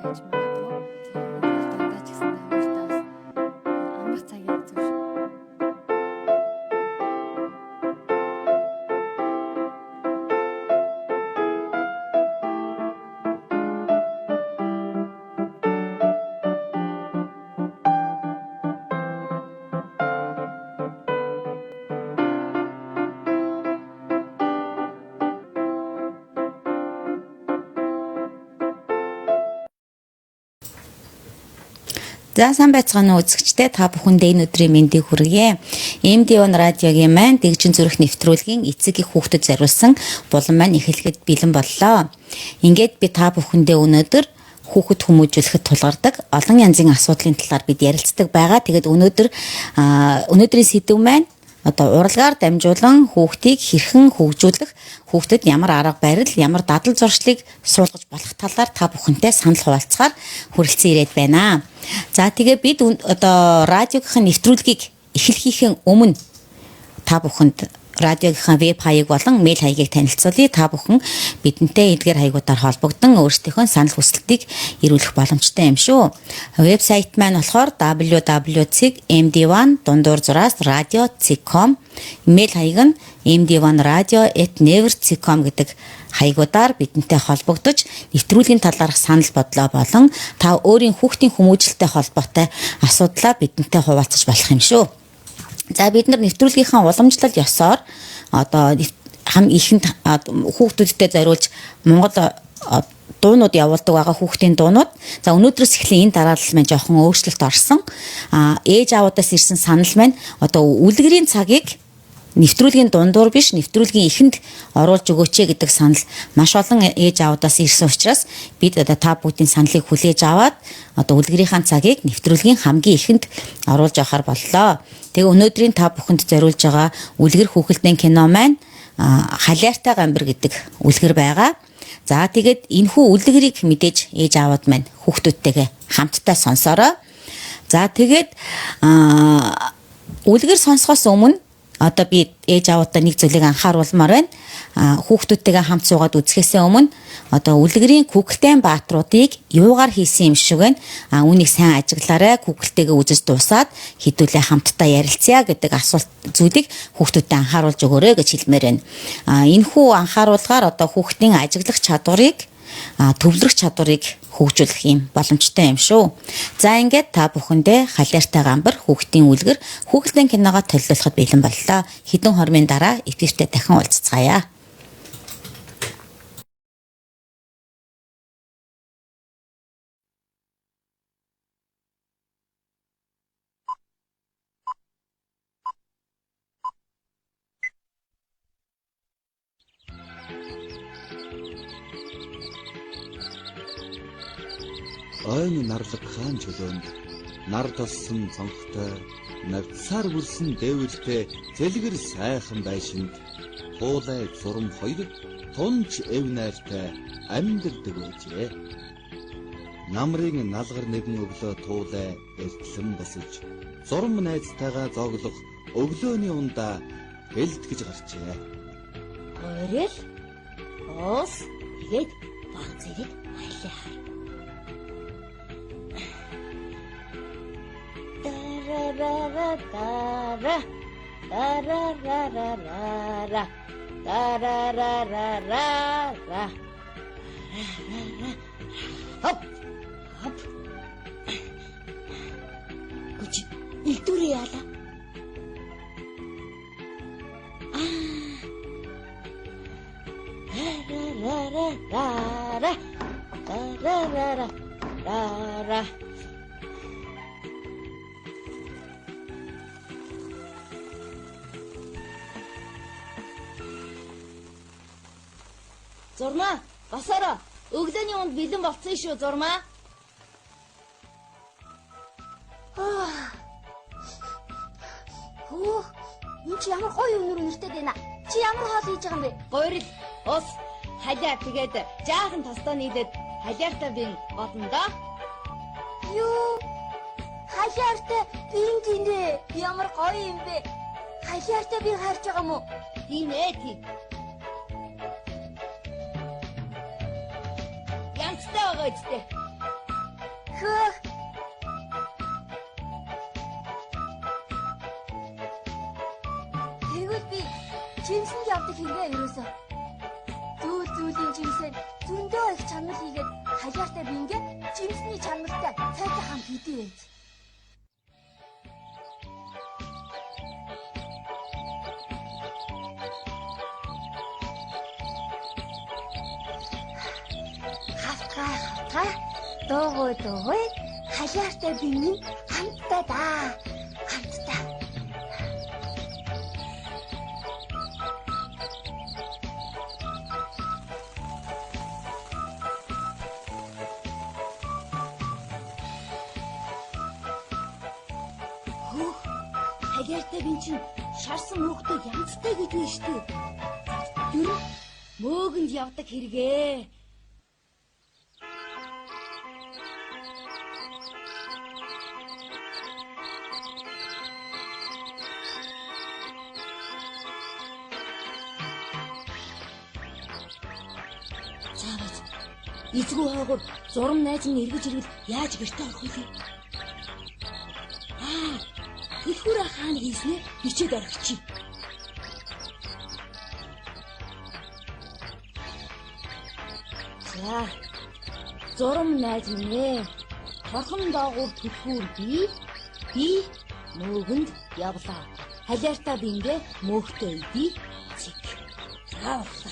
байж магадгүй. Тийм дундаа ч гэсэн өөртөө бас амрах цагийг зөв. За сайн байцгаана уу үзэгчдээ, та бүхэндээ энэ өдрийн мэндийг хүргье. MD1 радиогийн маань дэгжин зүрх нэвтрүүлгийн эцэг их хүүхдэд зориулсан булан маань эхлэхэд бэлэн боллоо. Ингээд би та бүхэндээ өнөөдөр хүүхэд хүмүүжүүлэхэд тулгардаг олон янзын асуудлын талаар бид ярилцдаг байгаа. Тэгээд өнөөдөр өнөөдрийн сэдэв маань одоо урлагаар дамжуулан хүүхдийг хэрхэн хөгжүүлэх, хүүхдэд ямар арга барил, ямар дадал зуршлыг суулгаж болох талаар та бүхэнтэй санал хуваалцахаар хүрэлцэн ирээд байна. За тэгээ бид одоо радиогийнхын нэвтрүүлгийг эхлэхийнхээ өмнө та бүхэнд радиогийнхаа веб хаяг болон мэйл хаягийг танилцуулъя. Та бүхэн бидэнтэй эдгээр хаягуудаар холбогдсон өөрсдийнхөө санал хүсэлтийг ирүүлэх боломжтой юм шүү. Вебсайт маань болохоор www.md1-radio.com, мэйл хаяг нь md1radio@never.com гэдэг хаягуудаар бидэнтэй холбогдож нэвтрүүлгийн талаарх санал бодлоо болон та өөрийн хүүхдийн хүмүүжлэлтэй холбоотой асуудлаа бидэнтэй хуваалцаж болох юм шүү. За бид нар нэвтрүүлгийнхаа уламжлал ёсоор одоо хам ихэнд хүүхдүүдтэй зориулж Монгол дуунууд явуулдаг байгаа, хүүхдийн дуунууд. За өнөөдрөөс эхлэн энэ дараалал маань жоохон өөрчлөлт орсон. А ээж аавуудаас ирсэн санал маань одоо үлгэрийн цагийг нэвтрүүлгийн дундуур биш, нэвтрүүлгийн эхэнд оруулж өгөөч гэдэг санал маш олон ээж аавуудаас ирсэн учраас бид одоо та бүгдийн саналыг хүлээж аваад одоо үлгэрийнхаа цагийг нэвтрүүлгийн хамгийн эхэнд оруулж авахар боллоо. Тэгээ өнөөдрийн та бүхэнд зориулж байгаа үлгэр хүүхэлдэйн кино маань Халиартай гамбир гэдэг үлгэр байгаа. За тэгээд энэхүү үлгэрийг мэдээж ээж аавууд маань хүүхдүүдтэйгээ хамтдаа сонсороо. За тэгээд үлгэр сонсохоос өмнө одоо би ээж аавуудаа нэг зүйлийг анхааруулмаар байна. Хүүхдүүдтэйгээ хамт суугаад үзэхээсээ өмнө одоо үлгэрийн Күгэлтэн баатруудыг юугаар хийсэн юм шиг байна. Үүнийг сайн ажиглаарай. Күгэлтэйгээ үзэж дуусаад хэдүүлээ хамтдаа ярилцъя гэдэг асуулт зүйлийг хүүхдүүдэд анхааруулж өгөөрэй гэж хэлмээр байна. Энэхүү анхааруулгаар одоо хүүхдийн ажиглах чадварыг, төвлөрөх чадварыг хөгжүүлэх юм боломжтой юм шүү. За ингээд та бүхэндээ Халиартай гамбар хүүхдийн үлгэр хүүхэлдэйн киногоо төлөөлөхөд бэлэн боллоо. Хэдэн хормын дараа эфиртээ дахин уулзцаая. Ойн нарлаг хаан чөлөөнд нар тоссон цонхтой, навцсаар бүрсэн дээвэртэй зэлгэр сайхан байшинд Туулай, Зурам хоёр тунч эв найртай амьдардаг байжээ. Намрын налгар нэгэн өглөө Туулай эртлэн босож Зурам найзтайгаа зооглох өглөөний ундаа бэлтгэж гарчээ. Гурил, ус, тэгээд баг зэрэг халиар. Дарарарара, дарарарарара, дарарарарара. Хоп, хоп. Гүч, илдүүрээ яалаа. Дарарарарара, дарарарарара. Зурмаа, босоороо. Өглөөний унд бэлэн болцсон шүү, Зурмаа. Хөөх, энэ чи ямар гоё өмнөр үнэртэй байна. Чи ямар хоол хийж байгаа юм бэ? Гурил, ус, халиар тэгээд жаахан тосдоо нийлээд халиартай бин болно доо. Юу? Халиартай бин гинэ. Ямар гоё юм бэ? Халиартай би харж байгаа юм уу? Тийм ээ, тийм. Янзтай байгаа үстэй. Жимсэнд явдаг хэрэгээ ерөөсөө. Зүүл зүүлийн жимсээр зөндөө их чанмал хийгээд халиартай бингээ жимсний чанмалтай цайтай хамт идэв байж. Хавтгай хавтгай дуугүй дуугүй халиартай бин нь амттай даа. Амттай. Хөөх. Халиартай бин чинь шарсан мөхтэй янзтай гэдэг нь шүү дээ. Ер нь мөөгөнд явдаг хэрэгээ. Заавал эзгүй хойгоор зурам найз минь эргэж ирвэл яаж гэртээ орох вэ? Аа, түлхүүрээ хаана хийснээ бичээд орхичих. За, зурам найз минь ээ. Торхон доогуур түлхүүр би мөөгөнд явлаа. Халиартаа бингээ мөөхтэй идэе. Цэг. За, орлоо.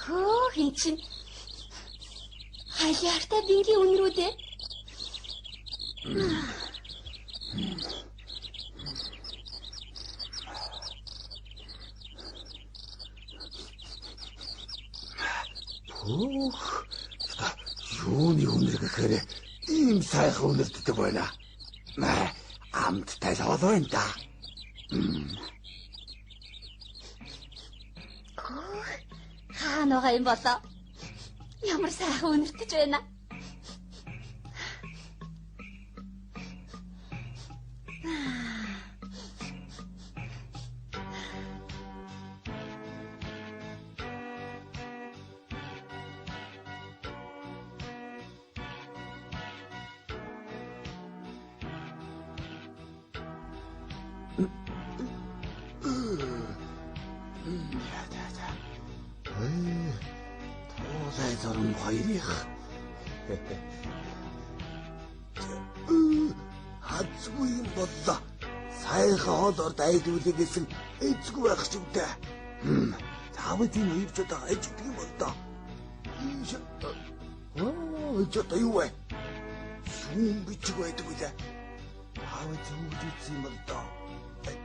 Хөөх эн чинь халиартай бингийн үнрүү дээ. Хөөх. Юуны үнэр гэхээр ийм сайхан үнэртдэг байна. Амттай л олон юм да. Хөөх. Хаана байгаа юм болоо? Ямар сайхан үнэртэж байна. Туулай зурам хоёрых. Хазгүй юм боллоо. Сайхан хоолоор дайлуулъя гэсэн эзгүй байх шүү дээ. Заавал энэ хоёр ч одоо ажигдаг юм бол доо. Ийш. Аа, ч одоо юу вэ? Шүүн бичиг байдаг үлээ. Заавал зүүж үзсэн юм бол доо.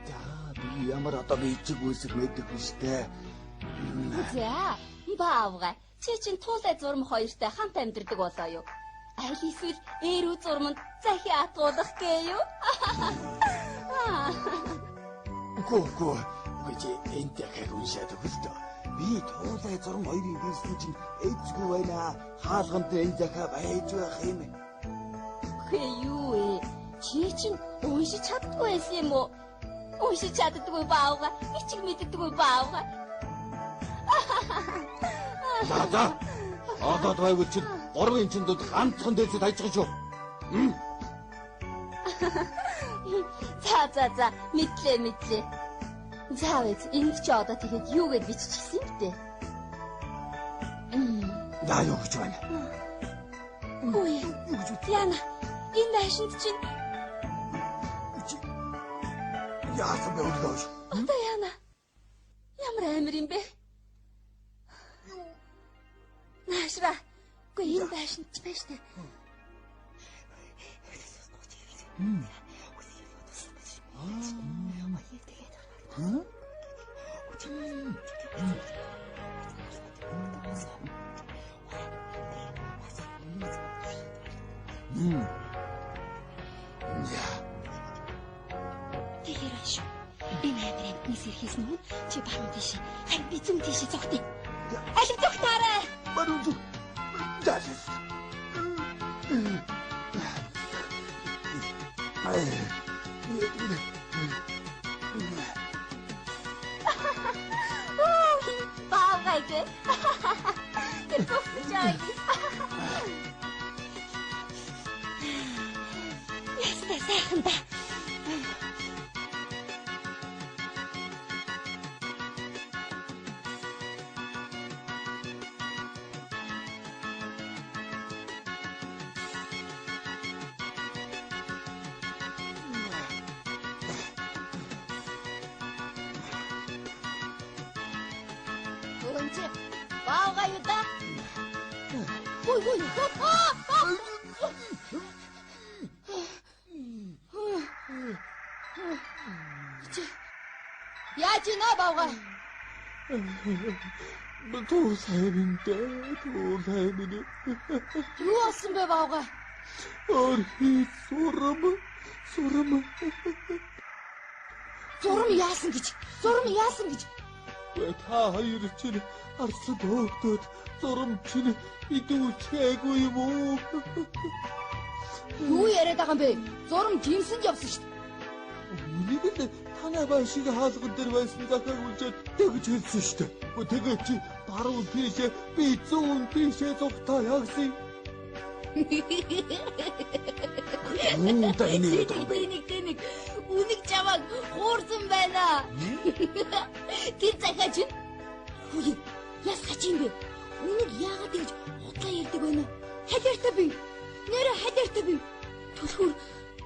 За, би ямар одоо бичиг үүсэх мэдэх биш дээ. За, баавгай. Чи чинь туулай зурам хоёртой хамт амьдардаг болоо юу? Аль эсвэл эрүү зурманд захи атгуулах гээ юу? Үгүй үгүй. Үгүй энэ дахиад уншаад өгөл дөө. Би туулай зурам хоёрын дэрсэн чинь эзгүй байна. Хаалганд энэ дахиад байж байх юм. Үгүй юу ээ? Чи чинь уншиж чаддгүй байсан юм уу? Уншиж чаддгүй баавгай. Бичиг мэддэггүй баавгай. За за. Одоо байвал чинь гурван чин дунд ганцхан дээсэд хайчих шүү. За за за, мэдлээ мэдлээ. Заавал энд чи одоо тэгэхэд юу гэж биччихсэн юм бэ? За юу гэж байна? Үгүй. Яна, энэ байшинд чинь яасан бэ өглөө? Одоо яна. Ямар амир юм бэ? Наашра. Үгүй энэ байшинд ч байж тээ. Тэгэхээр байна шүү. Энэ амир амтны сэрхийс нь чи баруун тийш, харин би зүүн тийш зогтъё. Алив зогтаарай. Баруун зүг. За. Баавгай гэ. Тэр зогсож байгаа. Яста сайхан да. Хөнгө баавгай юу да? Гуй гуй. Чи Яаж ийна баавгай? Туулай минь дээ, туулай минь. Юу болсон бэ баавгай? Орхи сурам, сурам. Зурам яасан гэж? Зурам яасан гэж? Та хоёр чинь арслан хөөгдөд зурам чинь идүүлчихээгүй юм уу? Юу яриад байгаа юм бэ? Зурам жимсэнд явсан шүү дээ. Үнийг л танай байшиг хаалган дээр байсан захиаг үлжээд тэгж хэлсэн шүү дээ. Тэгээ чи баруун тийшээ би зүүн тийшээ зугтаа ягсан. Юу да энэ юм бэ? Тэнэг тэнэг. Үнэг чамайг хуурсан байна. Тэр захиа чинь Үгүй яс хач юм бэ? Үнэг яагаад ингэж худлаа ярьдаг байна? Халиартай би. Нэрэ халиартай би. Түлхүүр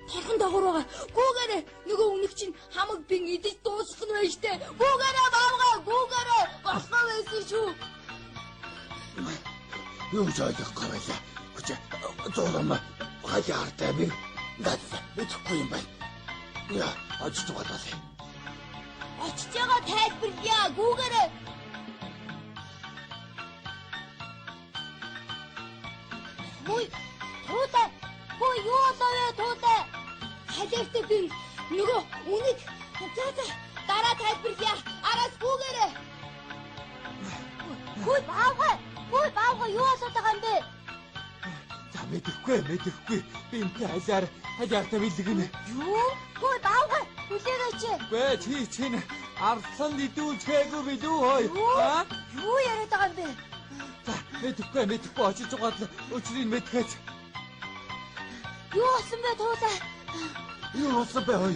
торхон дагуур байгаа. Гүүгээрээ нөгөө үнэг чинь хамаг бин идэж дуусгах нь байж тээ. Гүүгээрээ баавга гүүгээрээ болохгүй байсан шүү. Юу ч ойлгохгүй байлаа. Хүч зурам халиартай би. Над мэдэхгүй юм байна. Яа, очиж байгаа л. Очиж байгаа тайлбарлая. Гүүгээрээ. Мүй туулай. Хөө юу болов вэ туулай? Халиартай би нөгөө үнэг за за дараа тайлбарлая. Араас гүүгээрээ. Хүй баавгай. Хүй баавгай юу болоод байгаа юм бэ? За мэдэхгүй мэдэхгүй. Би энтэй халиар халиартай бэлгэнэ. Юу? Хүй баавгай. Хүлээгээч. Гэ чи чинь арслан идүүлчихээгүй билүү хой? Аа? Юу яриад байгаа юм бэ? За мэдэхгүй мэдэхгүй очиж байгаа л өчрийг мэдхээч. Юу болсон бэ туулай? Юу болсон бэ хой?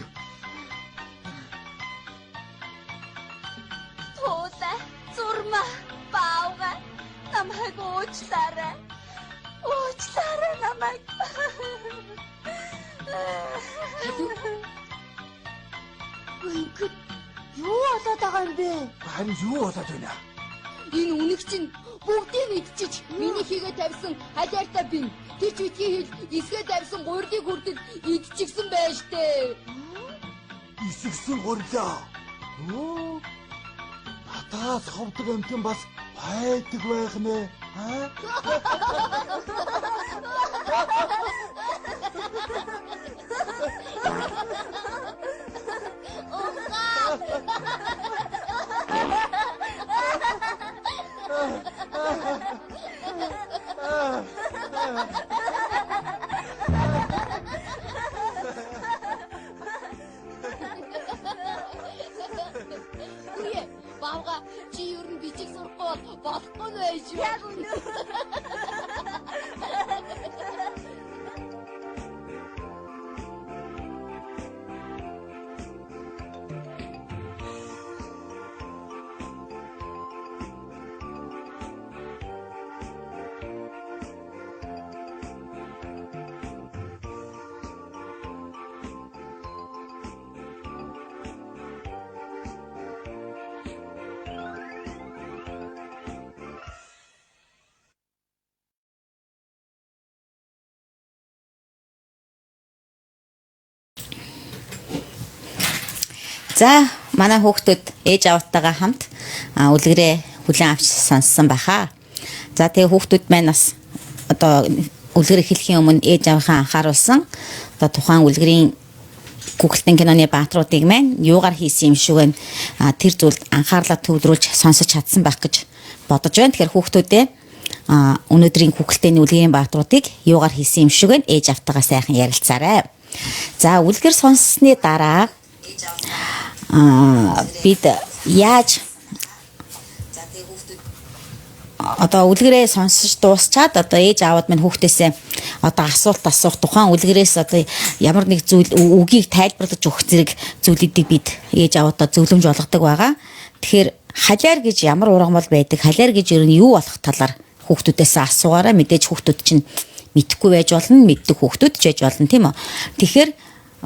Туулай, зурмаа, баавгай. Намайг уучлаарай. Уучлаарай намайг. Ингээд юу болоод байгаа юм бэ? Харин юу болоод байна? Энэ үнэг чинь бүгдийг идчиж миний хийгээ тавьсан халиартай бин. Тэр ч битгий хэл эсгээ тавьсан гурилыг хүртэл идчихсэн байж тээ. Исгсэн гурилаа. Өө. Надаас ховдог амтан бас байдаг байх нэ. Аа? Үгүй баавга чи ер нь бичиг сурахгүй бол болохгүй нь байж юу? Яг үнэ. За манай хүүхдүүд ээж аавтайгаа хамт үлгэрээ хүлээн авч сонссон баха. За тэгээ хүүхдүүд маань бас одоо үлгэр эхлэхийн өмнө ээж аавынхаа анхааруулсан одоо тухайн үлгэрийн Гүгэлтэн киноны баатруудыг маань юугаар хийсэн юм шиг байна. Тэр зүйлд анхаарлаа төвлөрүүлж сонсож чадсан байх гэж бодож байна. Тэгэхээр хүүхдүүдээ Өнөөдрийн хүүхэлдэйн үлгэрийн баатруудыг юугаар хийсэн юм шиг вэ? Ээж автагаа сайхан ярилцаарай. За үлгэр сонссны дараа бид яаж одоо үлгэрээ сонсож дуусчаад одоо ээж аауд минь хүүхдээсээ одоо асуулт асуух тухайн үлгэрээс одоо ямар нэг зүйл үгийг тайлбарлаж өгөх зэрэг зүйлүүдийг бид ээж ааудаа зөвлөмж болгодог байгаа. Тэгэхээр халиар гэж ямар ургамал байдаг, халиар гэж ер нь юу болох талаар хүүхдүүдээс асуугаараа мэдээж хүүхдүүд чинь мэдэхгүй байж болно, мэддэг хүүхдүүд ч байж болно тийм үү. Тэгэхээр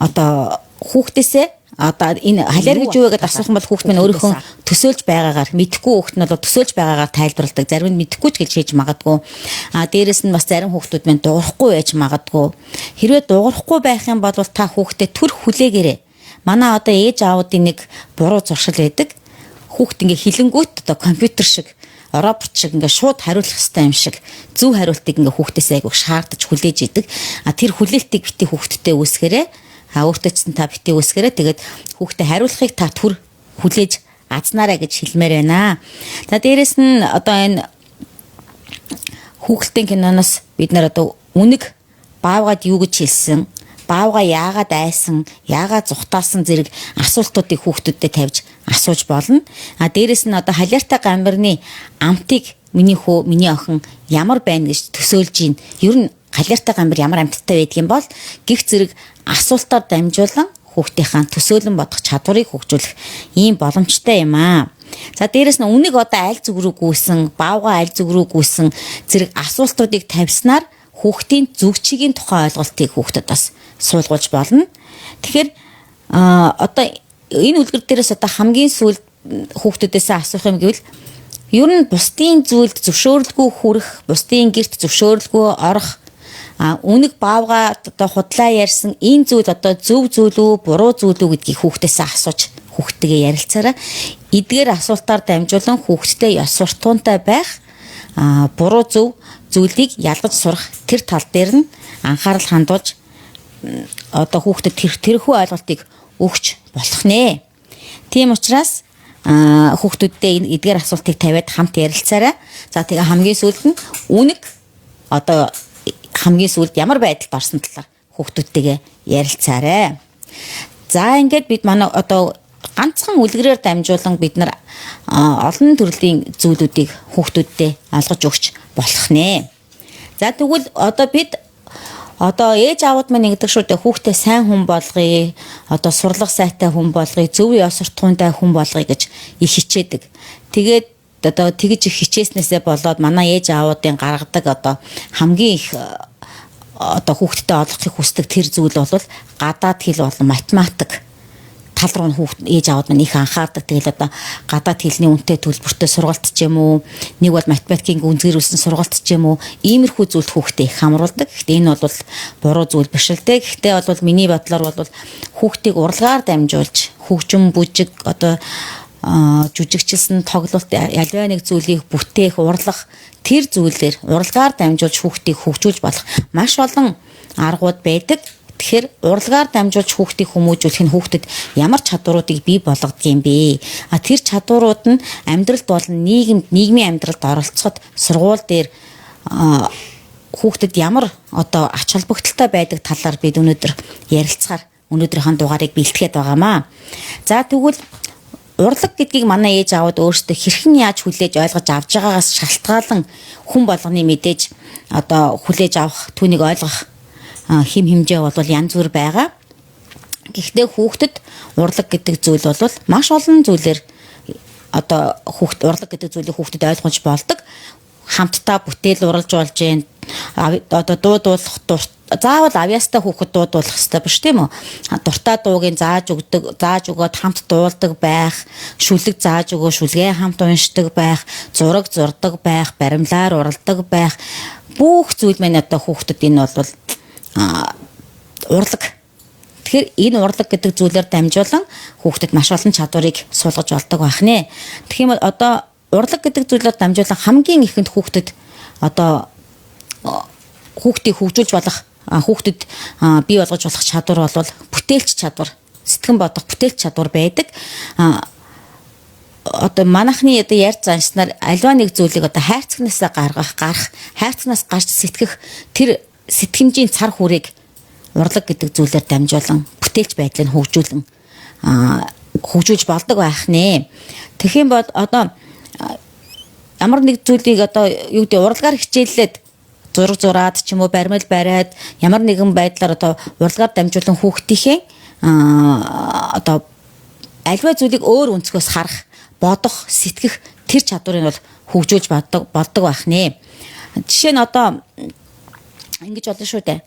одоо хүүхдээсээ одоо энэ халиар гэж юу вэ гэдээ асуух юм бол хүүхд минь өөрийнхөө төсөөлж байгаагаар мэдэхгүй хүүхд нь бол төсөөлж байгаагаар тайлбарладаг. Зарим нь мэдэхгүй ч гэж хийж магадгүй. А дээрэс нь бас зарим хүүхдүүд минь дуурахгүй байж магадгүй. Хэрвээ дуурахгүй байх юм бол та хүүхдэд төр хүлээгээрэй. Манай одоо ээж аавуудын нэг буруу зуршил байдаг. Хүүхд ингээ хилэнгүүт одоо компьютер шиг робот шиг ингээ шууд хариулах хэрэгтэй юм шиг зөв хариултыг ингээ хүүхдээс айгүйх шаардаж хүлээж идэг. А тэр хүлээлтийг бити хүүхдтэй үүсгээрэй. А өөртөө ч та бити үүсгээрэй. Тэгээд хүүхдэд хариулахыг та түр хүлээж азнаарай гэж хэлмээр байна. За дээрэс нь одоо энэ хүүхэлдэйн киноноос бид нар одоо үнэг баавгаад юу гэж хэлсэн, баавга яагаад айсан, яагаад зүхтаасан зэрэг асуултуудыг хүүхдүүдэд тавьж асууж болно. А дээрэс нь одоо халиартай гамбирны амтыг миний хүү, миний охин ямар байна гэж төсөөлж гин. Ер нь халиартай гамбир ямар амттай байдаг юм бол гих зэрэг асуултаар дамжуулан хүүхдийнхаа төсөөлөн бодох чадварыг хөгжүүлэх ийм боломжтой юм аа. За дээрэс нь үнэг одоо аль зүг рүү гүйсэн, баавга аль зүг рүү гүйсэн зэрэг асуултуудыг тавьснаар хүүхдийн зүг чигийн тухай ойлголтыг хүүхдэд бас суулгуулж болно. Тэгэхээр одоо энэ үлгэр дээрээс одоо хамгийн сүүлд хүүхдүүдээс асуух юм гэвэл ер нь бусдын зүйлд зөвшөөрлгүй хүрэх, бусдын герт зөвшөөрлгүй орох, үнэг баавга одоо худлаа ярьсан энэ зүйл одоо зөв зүйл үү, буруу зүйл үү гэдгийг хүүхдээсээ асууж хүүхдтэйгээ ярилцаарай. Эдгээр асуултаар дамжуулан хүүхдтэй ёс суртахуунтай байх, буруу зөв зүйлийг ялгаж сурах тэр тал дээр нь анхаарал хандуулж одоо хүүхдэд тэрхүү ойлголтыг өгч болох нэ. Тийм учраас хүүхдүүдтэй энэ эдгээр асуултыг тавиад хамт ярилцаарай. За тэгээ хамгийн сүүлд нь үнэг одоо хамгийн сүүлд ямар байдалд орсон талаар хүүхдүүдтэйгээ ярилцаарай. За ингээд бид манай одоо ганцхан үлгэрээр дамжуулан бид нар олон төрлийн зүйлүүдийг хүүхдүүдтэй олгож өгч болох нэ. За тэгвэл одоо бид одоо ээж аауд маань ингэдэг шүү дээ, хүүхдээ сайн хүн болгоё, одоо сурлага сайтай хүн болгоё, зөв ёс суртахуунтай хүн болгоё гэж их хичээдэг. Тэгээд одоо тэгж их хичээснээсээ болоод манай ээж аауд-ын гаргадаг одоо хамгийн их одоо хүүхдтэй олгохыг хүсдэг тэр зүйл бол гадаад хэл болон математик тал руу хүүхд ээж аауд маань их анхаардаг. Тэгэл одоо гадаад хэлний үнэтэй төлбөртэй сургалт ч юм уу, нэг бол математикийн үнзгэрүүлсэн сургалт ч юм уу, иймэрхүү зүйлд хүүхдээ их хамруулдаг. Гэхдээ энэ бол буруу зүйл биш л дээ. Гэхдээ бол миний бодлоор бол хүүхдийг урлагаар дамжуулж хөгжим бүжиг одоо жүжигчилсэн тоглолт аливаа нэг зүйлийг бүтээх, урлах тэр зүйлээр урлагаар дамжуулж хүүхдийг хөгжүүлж болох маш олон аргууд байдаг. Тэгэхээр урлагаар дамжуулж хүүхдийг хүмүүжүүлэх нь хүүхдэд ямар чадваруудыг бий болгодог юм бэ? А тэр чадварууд нь амьдралд болон нийгэмд, нийгмийн амьдралд оролцоход сургууль дээр хүүхдэд ямар одоо ач холбогдолтой байдаг талаар бид өнөөдөр ярилцахаар өнөөдрийнхөө дугаарыг бэлтгээд байгаамаа. За тэгвэл урлаг гэдгийг манай ээж аауд өөрсдөө хэрхэн яаж хүлээж ойлгож авч байгаагаас шалтгаалan хүн болгоны мэдээж одоо хүлээж авах, түүнийг ойлгох хэм хэмжээ бол янз бүр байгаа. Гэхдээ хүүхдэд урлаг гэдэг зүйл бол маш олон зүйлээр одоо хүүхд урлаг гэдэг зүйлийг хүүхдэд ойлгож болдог. Хамтдаа бүтээл уралж болж гин, одоо дуу дуулах заавал авьяастай хүүхэд дуу дуулах хэрэгтэй биш тийм үү? Дуртай дуугийн зааж өгдөг, зааж өгөөд хамт дуулдаг байх, шүлэг зааж өгөө шүлгээ хамт уншдаг байх, зураг зурдаг байх, баримлаар уралдаг байх. Бүх зүйл маань одоо хүүхдэд энэ бол урлаг. Тэгэхээр энэ урлаг гэдэг зүйлээр дамжуулан хүүхдэд маш олон чадварыг суулгаж болдог байх нэ. Тэгэх юм бол одоо урлаг гэдэг зүйлээр дамжуулан хамгийн ихэнд хүүхдэд одоо хүүхдийг хөгжүүлж болох, хүүхдэд бий болгож болох чадвар бол бүтээлч чадвар, сэтгэн бодох бүтээлч чадвар байдаг. одоо манайхны одоо ярьж заншнаар аливаа нэг зүйлийг одоо хайрцагнаасаа гаргах, гарах, хайрцагнаас гарч сэтгэх тэр сэтгэмжийн цар хүрээг урлаг гэдэг зүйлээр дамжуулан бүтээлч байдлыг хөгжүүлэн хөгжүүлж болдог байх нэ. Тэгэх юм бол одоо ямар нэг зүйлийг одоо юу гэдэг урлагаар хичээллээд зураг зураад ч юм уу баримал бариад ямар нэгэн байдлаар одоо урлагаар дамжуулан хүүхдийнхээ одоо альва зүйлийг өөр өнцгөөс харах, бодох, сэтгэх тэр чадварыг бол хөгжүүлж болдог байх нэ. Жишээ нь одоо ингэж болно шүү дээ.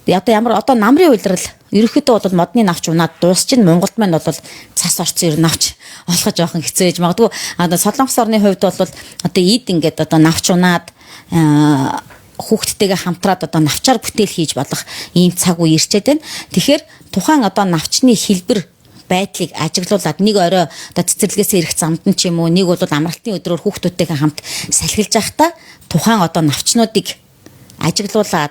Одоо ямар одоо намрын улирал ерөнхийдөө бол модны навч унаад дуусчин Монголд маань бол цас орцсон ер навч олох жоохон хэцүү байж магадгүй. Одоо Солонгос орны хувьд бол одоо эд ингээд одоо навч унаад хүүхдтэйгээ хамтраад одоо навчаар бүтээл хийж болох ийм цаг үе ирчээд байна. Тэгэхээр тухайн одоо навчны хэлбэр байдлыг ажиглуулад нэг орой одоо цэцэрлэгээс ирэх замд нь ч юм уу нэг бол амралтын өдрөөр хүүхдүүдтэйгээ хамт салхилж байхдаа тухайн одоо навчнуудыг ажиглуулад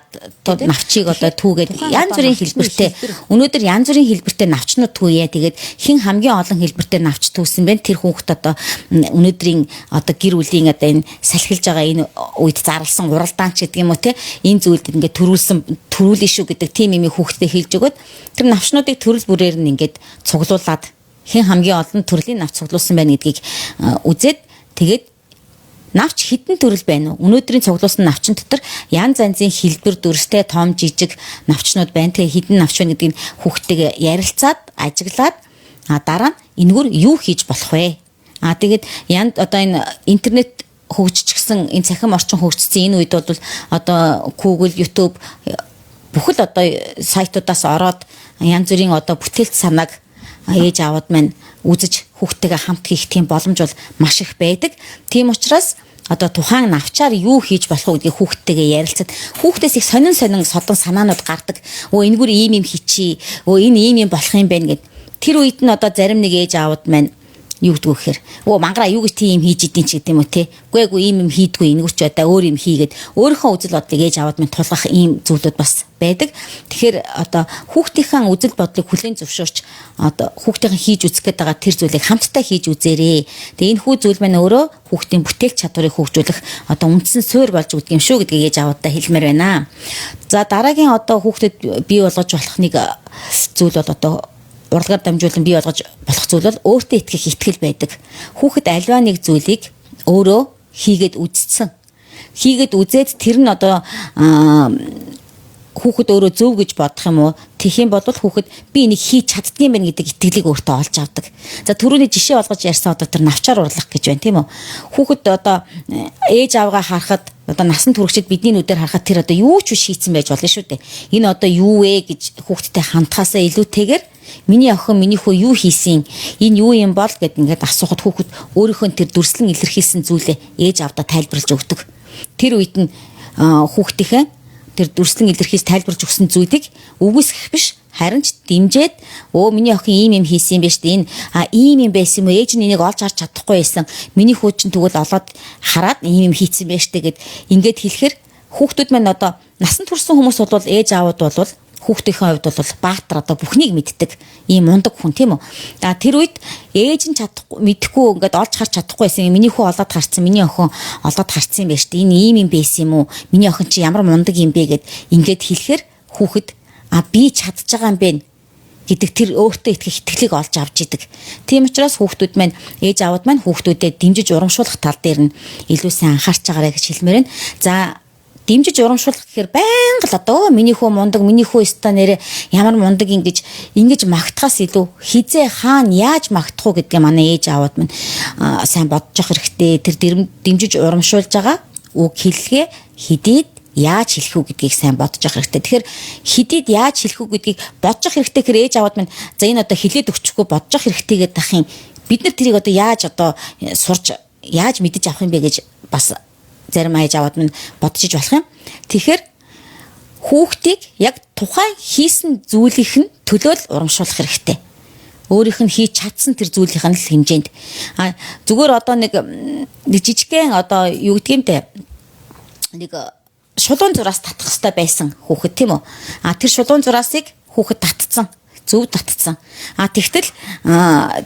навчийг одоо түүгээд янз бүрийн хэлбэртэй өнөөдөр янз бүрийн хэлбэртэй навчнууд түүе. Тэгээд хэн хамгийн олон хэлбэртэй навч түүсэн бэ? Тэр хүүхд одоо өнөөдрийн одоо гэр бүлийн одоо энэ салхилж байгаа энэ үед зарласан уралдаан ч гэдэг юм уу те энэ зүйлд ингээд төрүүлсэн төрүүлнэ шүү гэдэг тийм юм хүүхдэд хэлж өгөөд тэр навчнуудыг төрөл бүрээр нь ингээд цуглуулад хэн хамгийн олон төрлийн навч цуглуулсан байна гэдгийг үзээд тэгээд навч хэдэн төрөл байна уу? Өнөөдрийн цуглуулсан навчин дотор янз янзын хэлбэр дүрстэй том жижиг навчнууд байна. Тэгээ хэдэн навч байна гэдгийг хүүхдтэйгээ ярилцаад, ажиглаад дараа нь энэгээр юу хийж болох вэ? Тэгээд янд одоо энэ интернет хөгжчихсэн энэ цахим орчин хөгжсөн энэ үед бол одоо Google, YouTube бүхэл одоо сайтуудаас ороод янз бүрийн одоо бүтээлч санааг ээж аауд маань үзэж хүүхдтэйгээ хамт хийх тийм боломж бол маш их байдаг. Тийм учраас одоо тухайн навчаар юу хийж болох вэ гэдгийг хүүхдтэйгээ ярилцаад хүүхдээс их сонин сонин содон санаанууд гардаг. Өө энэгээр ийм юм хийчий. Өө энэ ийм юм болох юм байна гэд. Тэр үед нь одоо зарим нэг ээж аауд маань юу гэдгүү гэхээр өө мангараа юу гэж тийм юм хийж идэв ч гэдэг юм уу те. Үгүй эгүй ийм юм хийдгүй энэгээр ч одоо өөр юм хийгээд өөрийнхөө үзэл бодлыг ээж аауд минь тулгах ийм зүйлүүд бас байдаг. Тэгэхээр одоо хүүхдийнхээ үзэл бодлыг хүлээн зөвшөөрч одоо хүүхдийнхээ хийж үзэх гээд байгаа тэр зүйлийг хамтдаа хийж үзээрэй. Тэгээ энэ хүү зүйл маань өөрөө хүүхдийн бүтээл чадварыг хөгжүүлэх одоо үндсэн суурь болж өгдөг юм шүү гэдгийг ээж ааудаадаа хэлмээр байна. За дараагийн одоо хүүхдэд бий болгож болох нэг зүйл бол одоо урлагаар дамжуулан бий болгож болох зүйл бол өөртөө итгэх итгэл байдаг. Хүүхэд альва нэг зүйлийг өөрөө хийгээд үзсэн. Хийгээд үзээд тэр нь одоо хүүхэд өөрөө зөв гэж бодох юм уу? Тэгэх юм бол хүүхэд би энийг хийж чаддгийм байх гэдэг итгэлийг өөртөө олж авдаг. За түрүүний жишээ болгож ярьсан одоо тэр навчаар урлах гэж байна тийм үү? Хүүхэд одоо ээж аавгаа харахад одоо насан туршид бидний нүдээр харахад тэр одоо юу ч биш хийцэн байж болно шүү дээ. Энэ одоо юу вэ гэж хүүхэдтэй хандхаасаа илүүтэйгээр миний охин миний хүү юу хийсэн энэ юу юм бол гэд ингээд асуухад хүүхэд өөрийнхөө тэр дүрслэн илэрхийлсэн зүйлээ ээж аавдаа тайлбарлаж өгдөг. Тэр үед нь хүүхдийнхээ тэр дүрслэн илэрхийлж тайлбарлаж өгсөн зүйлийг үгүйсгэх биш харин ч дэмжиж өө миний охин ийм юм хийсэн юм байна шүү дээ энэ ийм юм байсан юм уу ээж нь энийг олж харж чадахгүй байсан миний хүү чинь тэгвэл олоод хараад ийм юм хийсэн байх шүү дээ гэд ингээд хэлэхээр хүүхдүүд маань одоо насан турсан хүмүүс бол ээж аавууд бол хүүхдийнхээ хувьд бол баатар одоо бүхнийг мэддэг ийм мундаг хүн тийм үү. А тэр үед ээж нь чадахгүй мэдэхгүй ингээд олж харж чадахгүй байсан. Миний хүү олоод харцсан, миний охин олоод харцсан юм байна шүү дээ. Энэ ийм юм байсан юм уу? Миний охин чи ямар мундаг юм бэ гэд ингээд хэлэхээр хүүхэд а би чадж байгаа юм бэ гэдэг тэр өөртөө итгэх итгэлийг олж авч идэг. Тийм учраас хүүхдүүд маань ээж аауд маань хүүхдүүдэд дэмжиж урамшуулах тал дээр нь илүү сайн анхаарч байгаарай гэж хэлмээр байна. За дэмжиж урамшуулах гэхээр байнга л одоо миний хүү мундаг, миний хүү өстой нэрээ ямар мундаг ингэж ингэж магтахаас илүү хизээ хаана яаж магтах уу гэдгээ манай ээж аауд минь сайн бодож явах хэрэгтэй. Тэр дэмжиж урамшуулж байгаа үг хэллэгээ хэдийд яаж хэлэх үү гэдгийг сайн бодож явах хэрэгтэй. Тэгэхээр хэдийд яаж хэлэх үү гэдгийг бодож явах хэрэгтэй гэхээр ээж аауд минь за энэ одоо хэлээд өгчихгүй бодож явах хэрэгтэй гэдэг ах юм. Бид нар тэрийг одоо яаж одоо сурч яаж мэдэж авах юм бэ гэж бас зарим ээж аауд минь бодож иж болох юм. Тэгэхээр хүүхдийг яг тухайн хийсэн зүйлийнх нь төлөө л урамшуулах хэрэгтэй. Өөрийнх нь хийж чадсан тэр зүйлийнх нь л хэмжээнд. А зүгээр одоо нэг жижигхэн одоо юу гэдг юм те нэг шулуун зураас татах хэрэгтэй байсан хүүхэд тийм үү? А тэр шулуун зураасыг хүүхэд татцсан. Зөв татцсан. А тэгтэл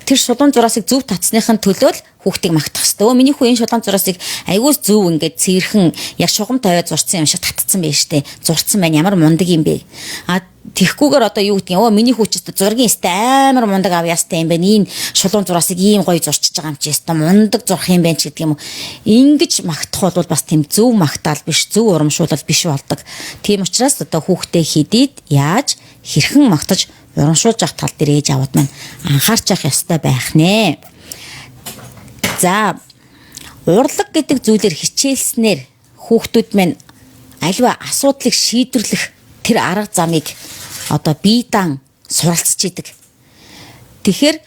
тэр шулуун зураасыг зөв татсныхын төлөө л хүүхдийг магтах хэрэгтэй. Өө миний хүү энэ шулуун зураасыг айгүй зөв ингээд цэрхэн яг шугам тавиад зурцсан юм шиг татцсан байж тээ. Зурцсан байна. Ямар мундаг юм бэ? А тэгхгүйгээр одоо юу гэдгийг өө миний хүү ч өстө зургийн өстө амар мундаг авьяастай юм байна. Энэ шулуун зураасыг ийм гоё зурчиж байгаа юм чи өстө мундаг зурх юм байна ч гэдэг юм уу. Ингэж магтах бол бас тийм зөв магтаал биш, зөв урамшуулал биш болдог. Тийм учраас одоо хүүхдээ хэдийд яаж хэрхэн магтаж урамшуулж авах тал дээр ээж аваад маань анхаарч явах ёстой байх нэ. За урлаг гэдэг зүйлээр хичээлснээр хүүхдүүд маань альва асуудлыг шийдвэрлэх тэр арга замыг одоо бие даан суралцж идэг. Тэгэхээр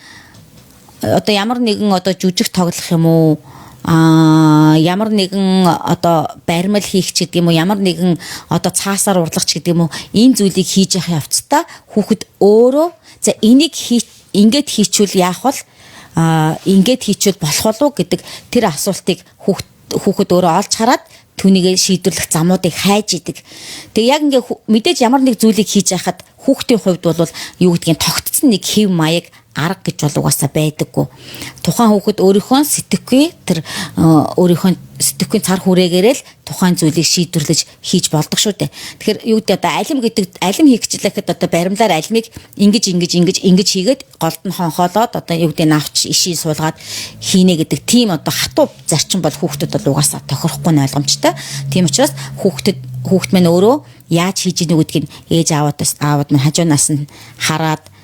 одоо ямар нэгэн одоо жүжиг тоглох юм уу ямар нэгэн одоо баримл хийх ч гэдэг юм уу ямар нэгэн одоо цаасаар урлах ч гэдэг юм уу энэ зүйлийг хийж явах явцдаа хүүхэд өөрөө за энийг ингээд хийчүүл яах вэ ингээд хийчүүл болох болов гэдэг тэр асуултыг хүүхэд өөрөө олж хараад түүнийг шийдвэрлэх замуудыг хайж идэг. Тэгээ яг ингээ мэдээж ямар нэг зүйлийг хийж байхад хүүхдийн хувьд бол юу гэдгийг тогтцсон нэг хэв маяг арга гэж бол угаасаа байдаггүй. Тухайн хүүхэд өөрийнхөө сэтгэхгүй тэр өөрийнхөө сэтгэхгүй цар хүрээгээрээ л тухайн зүйлийг шийдвэрлэж хийж болдог шүү дээ. Тэгэхээр юу гэдэг одоо алим гэдэг алим хийх гэжлэхэд одоо баримлаар алимыг ингэж ингэж ингэж ингэж хийгээд голд нь хонхоолоод одоо юу гэдэг навч иший суулгаад хийнэ гэдэг тийм одоо хатуу зарчим бол хүүхдэд бол угаасаа тохирохгүй нь ойлгомжтой. Тийм учраас хүүхд маань өөрөө яаж хийж ийнө гэдгийг ээж аавууд маань хажуунаас нь хараад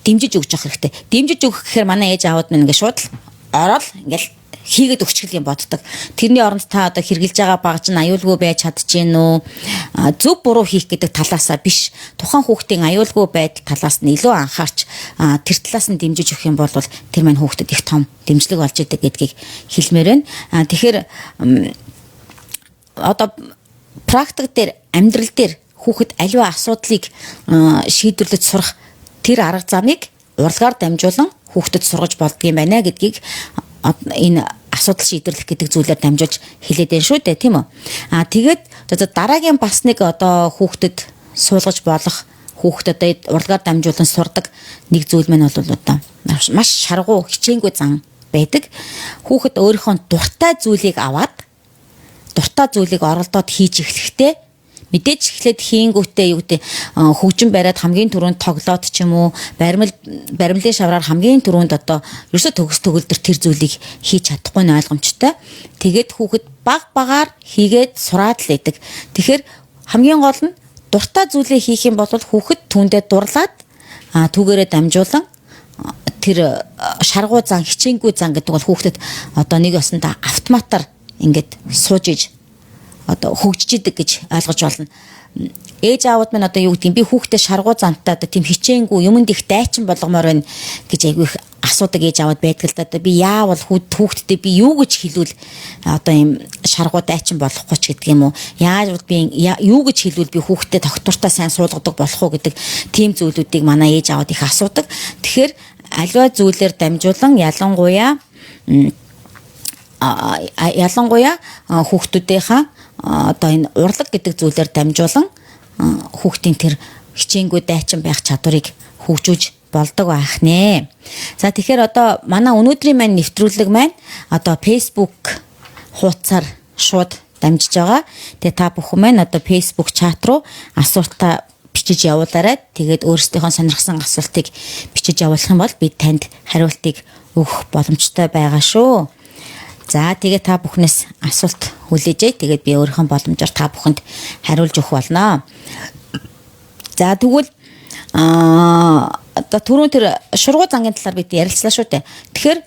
дэмжиж өгч явах хэрэгтэй. Дэмжиж өгөх гэхээр манай ээж аавууд маань ингээд шууд л ороод ингээл хийгээд өгчихл юм боддог. Тэрний оронд та одоо хэрглэж байгаа багж нь аюулгүй байж чадчихэв үү? Зөв буруу хийх гэдэг талаасаа биш. Тухайн хүүхдийн аюулгүй байдал талаас нь илүү анхаарч тэр талаас нь дэмжиж өгөх юм бол тэр маань хүүхдэд их том дэмжлэг болж идэг гэдгийг хэлмээр байна. Тэгэхээр одоо практик дээр амьдрал дээр хүүхэд аливаа асуудлыг шийдвэрлэж сурах тэр арга замыг урлагаар дамжуулан хүүхдэд сургаж болдгийм байна гэдгийг энэ асуудал шийдвэрлэх гэдэг зүйлээр дамжуулж хэлээд байна шүү дээ, тийм үү? Аа тэгээд одоо дараагийн бас нэг одоо хүүхдэд суулгаж болох хүүхдэд одоо урлагаар дамжуулан сурдаг нэг зүйл маань бол одоо маш шаргуу хичээнгүй зан байдаг. Хүүхэд өөрийнхөө дуртай зүйлийг аваад дуртай зүйлийг оролдоод хийж эхлэхдээ мэдээж эхлээд хийнгүүтээ юу гэдэг хөгжин бариад хамгийн түрүүнд тоглоод ч юм уу баримлын шавраар хамгийн түрүүнд одоо ерөөсө төгс төгөлдөр тэр зүйлийг хийж чадахгүй нь ойлгомжтой. Тэгээд хүүхэд баг багаар хийгээд сураад л идэг. Тэгэхээр хамгийн гол нь дуртай зүйлээ хийх юм бол хүүхэд түүндээ дурлаад түүгээрээ дамжуулан тэр шаргуу зан хичээнгүй зан гэдэг бол хүүхдэд одоо нэг ёсондоо автоматар ингээд сууж иж одоо хөгжиж идэг гэж ойлгож байна. Ээж аавууд маань одоо юу гэдгийг би хүүхдээ шаргуу зантай одоо тийм хичээнгүй юмд их дайчин болгомоор байна гэж айгүй их асуудаг ээж аавууд байдаг л да. Одоо би яавал хүүхдтэй би юу гэж хэлвэл одоо ийм шаргуу дайчин болохгүй ч гэдэг юм уу. Яаж бол би юу гэж хэлвэл би хүүхдээ тогтвортой сайн суулгадаг болох уу гэдэг тийм зүйлүүдийг манай ээж аавууд их асуудаг. Тэгэхээр аливаа зүйлээр дамжуулан ялангуяа хүүхдүүдийнхаа одоо энэ урлаг гэдэг зүйлээр дамжуулан хүүхдийн тэр хичээнгүй дайчин байх чадварыг хөгжүүлж болдог байх нэ. За тэгэхээр одоо манай өнөөдрийн маань нэвтрүүлэг маань одоо Facebook хуудасаар шууд дамжиж байгаа. Тэгээ та бүхэн маань одоо Facebook чат руу асуултаа бичиж явуулаарай. Тэгээд өөрсдийнхөө сонирхсан асуултыг бичиж явуулах юм бол би танд хариултыг өгөх боломжтой байгаа шүү. За тэгээ та бүхнээс асуулт хүлээжээ. Тэгээд би өөрийнхөө боломжоор та бүхэнд хариулж өгөх болно. За тэгвэл одоо түрүүн тэр шургуу зангийн талаар бид ярилцлаа шүү дээ. Тэгэхээр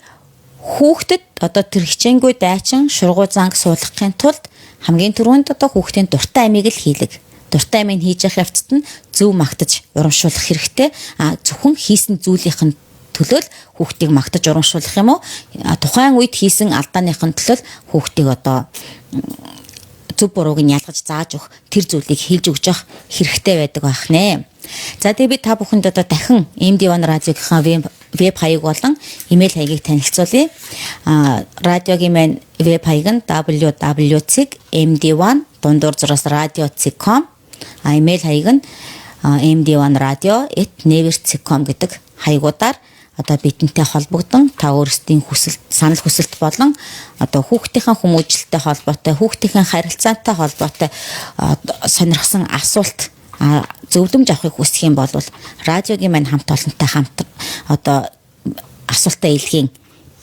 хүүхдэд одоо тэр хичээнгүй дайчин шургуу занг суулгахын тулд хамгийн түрүүнд одоо хүүхдийн дуртай амийг л хийлэг. Дуртай амийг хийж явах явцад нь зөв магтаж урамшуулах хэрэгтэй. А зөвхөн хийсэн зүйлийнх нь төлөө л хүүхдийг магтаж урамшуулах юм уу? Тухайн үед хийсэн алдааныхын төлөө хүүхдийг одоо зөв бурууг нь ялгаж зааж өгөх тэр зүйлийг хэлж өгч явах хэрэгтэй байдаг байх нэ. За тэгээ би та бүхэнд одоо дахин MD1 радиогийнхаа веб хаяг болон имэйл хаягийг танилцуулъя. Радиогийн маань веб хаяг нь www.md1_radio.com, имэйл хаяг нь md1radio@naver.com гэдэг хаягуудаар одоо бидэнтэй холбогдсон та өөрсдийн хүсэл санал хүсэлт болон одоо хүүхдийнхээ хүмүүжлэлтэй холбоотой, хүүхдийнхээ харилцаантай холбоотой сонирхсан асуулт зөвлөмж авахыг хүсэх юм бол радиогийн маань хамт олонтой хамт одоо асуултаа илгээн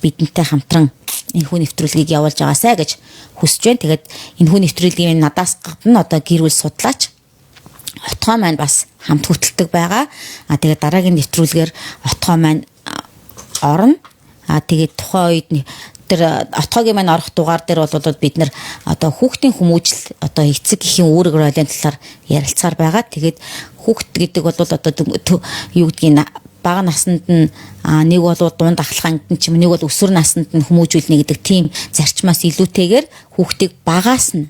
бидэнтэй хамтран энэхүү нэвтрүүлгийг явуулж байгаасай гэж хүсэж байна. Тэгээд энэхүү нэвтрүүлгийн надаас гадна одоо гэр бүл судлаач Отгоо маань бас хамт хөтэлдэг байгаа. А тэгээд дараагийн нэвтрүүлгээр Отгоо маань орно. А тэгээд тухайн үед тэр Отгоогийн маань орох дугаар дээр бол бид нар одоо хүүхдийн хүмүүжил одоо эцэг эхийн үүрэг ролын талаар ярилцаар байгаа. Тэгээд хүүхд гэдэг бол одоо юу гэдгийг бага наснд нь нэг бол дунд ахлах ангид ч юм нэг бол өсвөр наснд нь хүмүүжүүлнэ гэдэг тийм зарчмаас илүүтэйгээр хүүхдийг багаас нь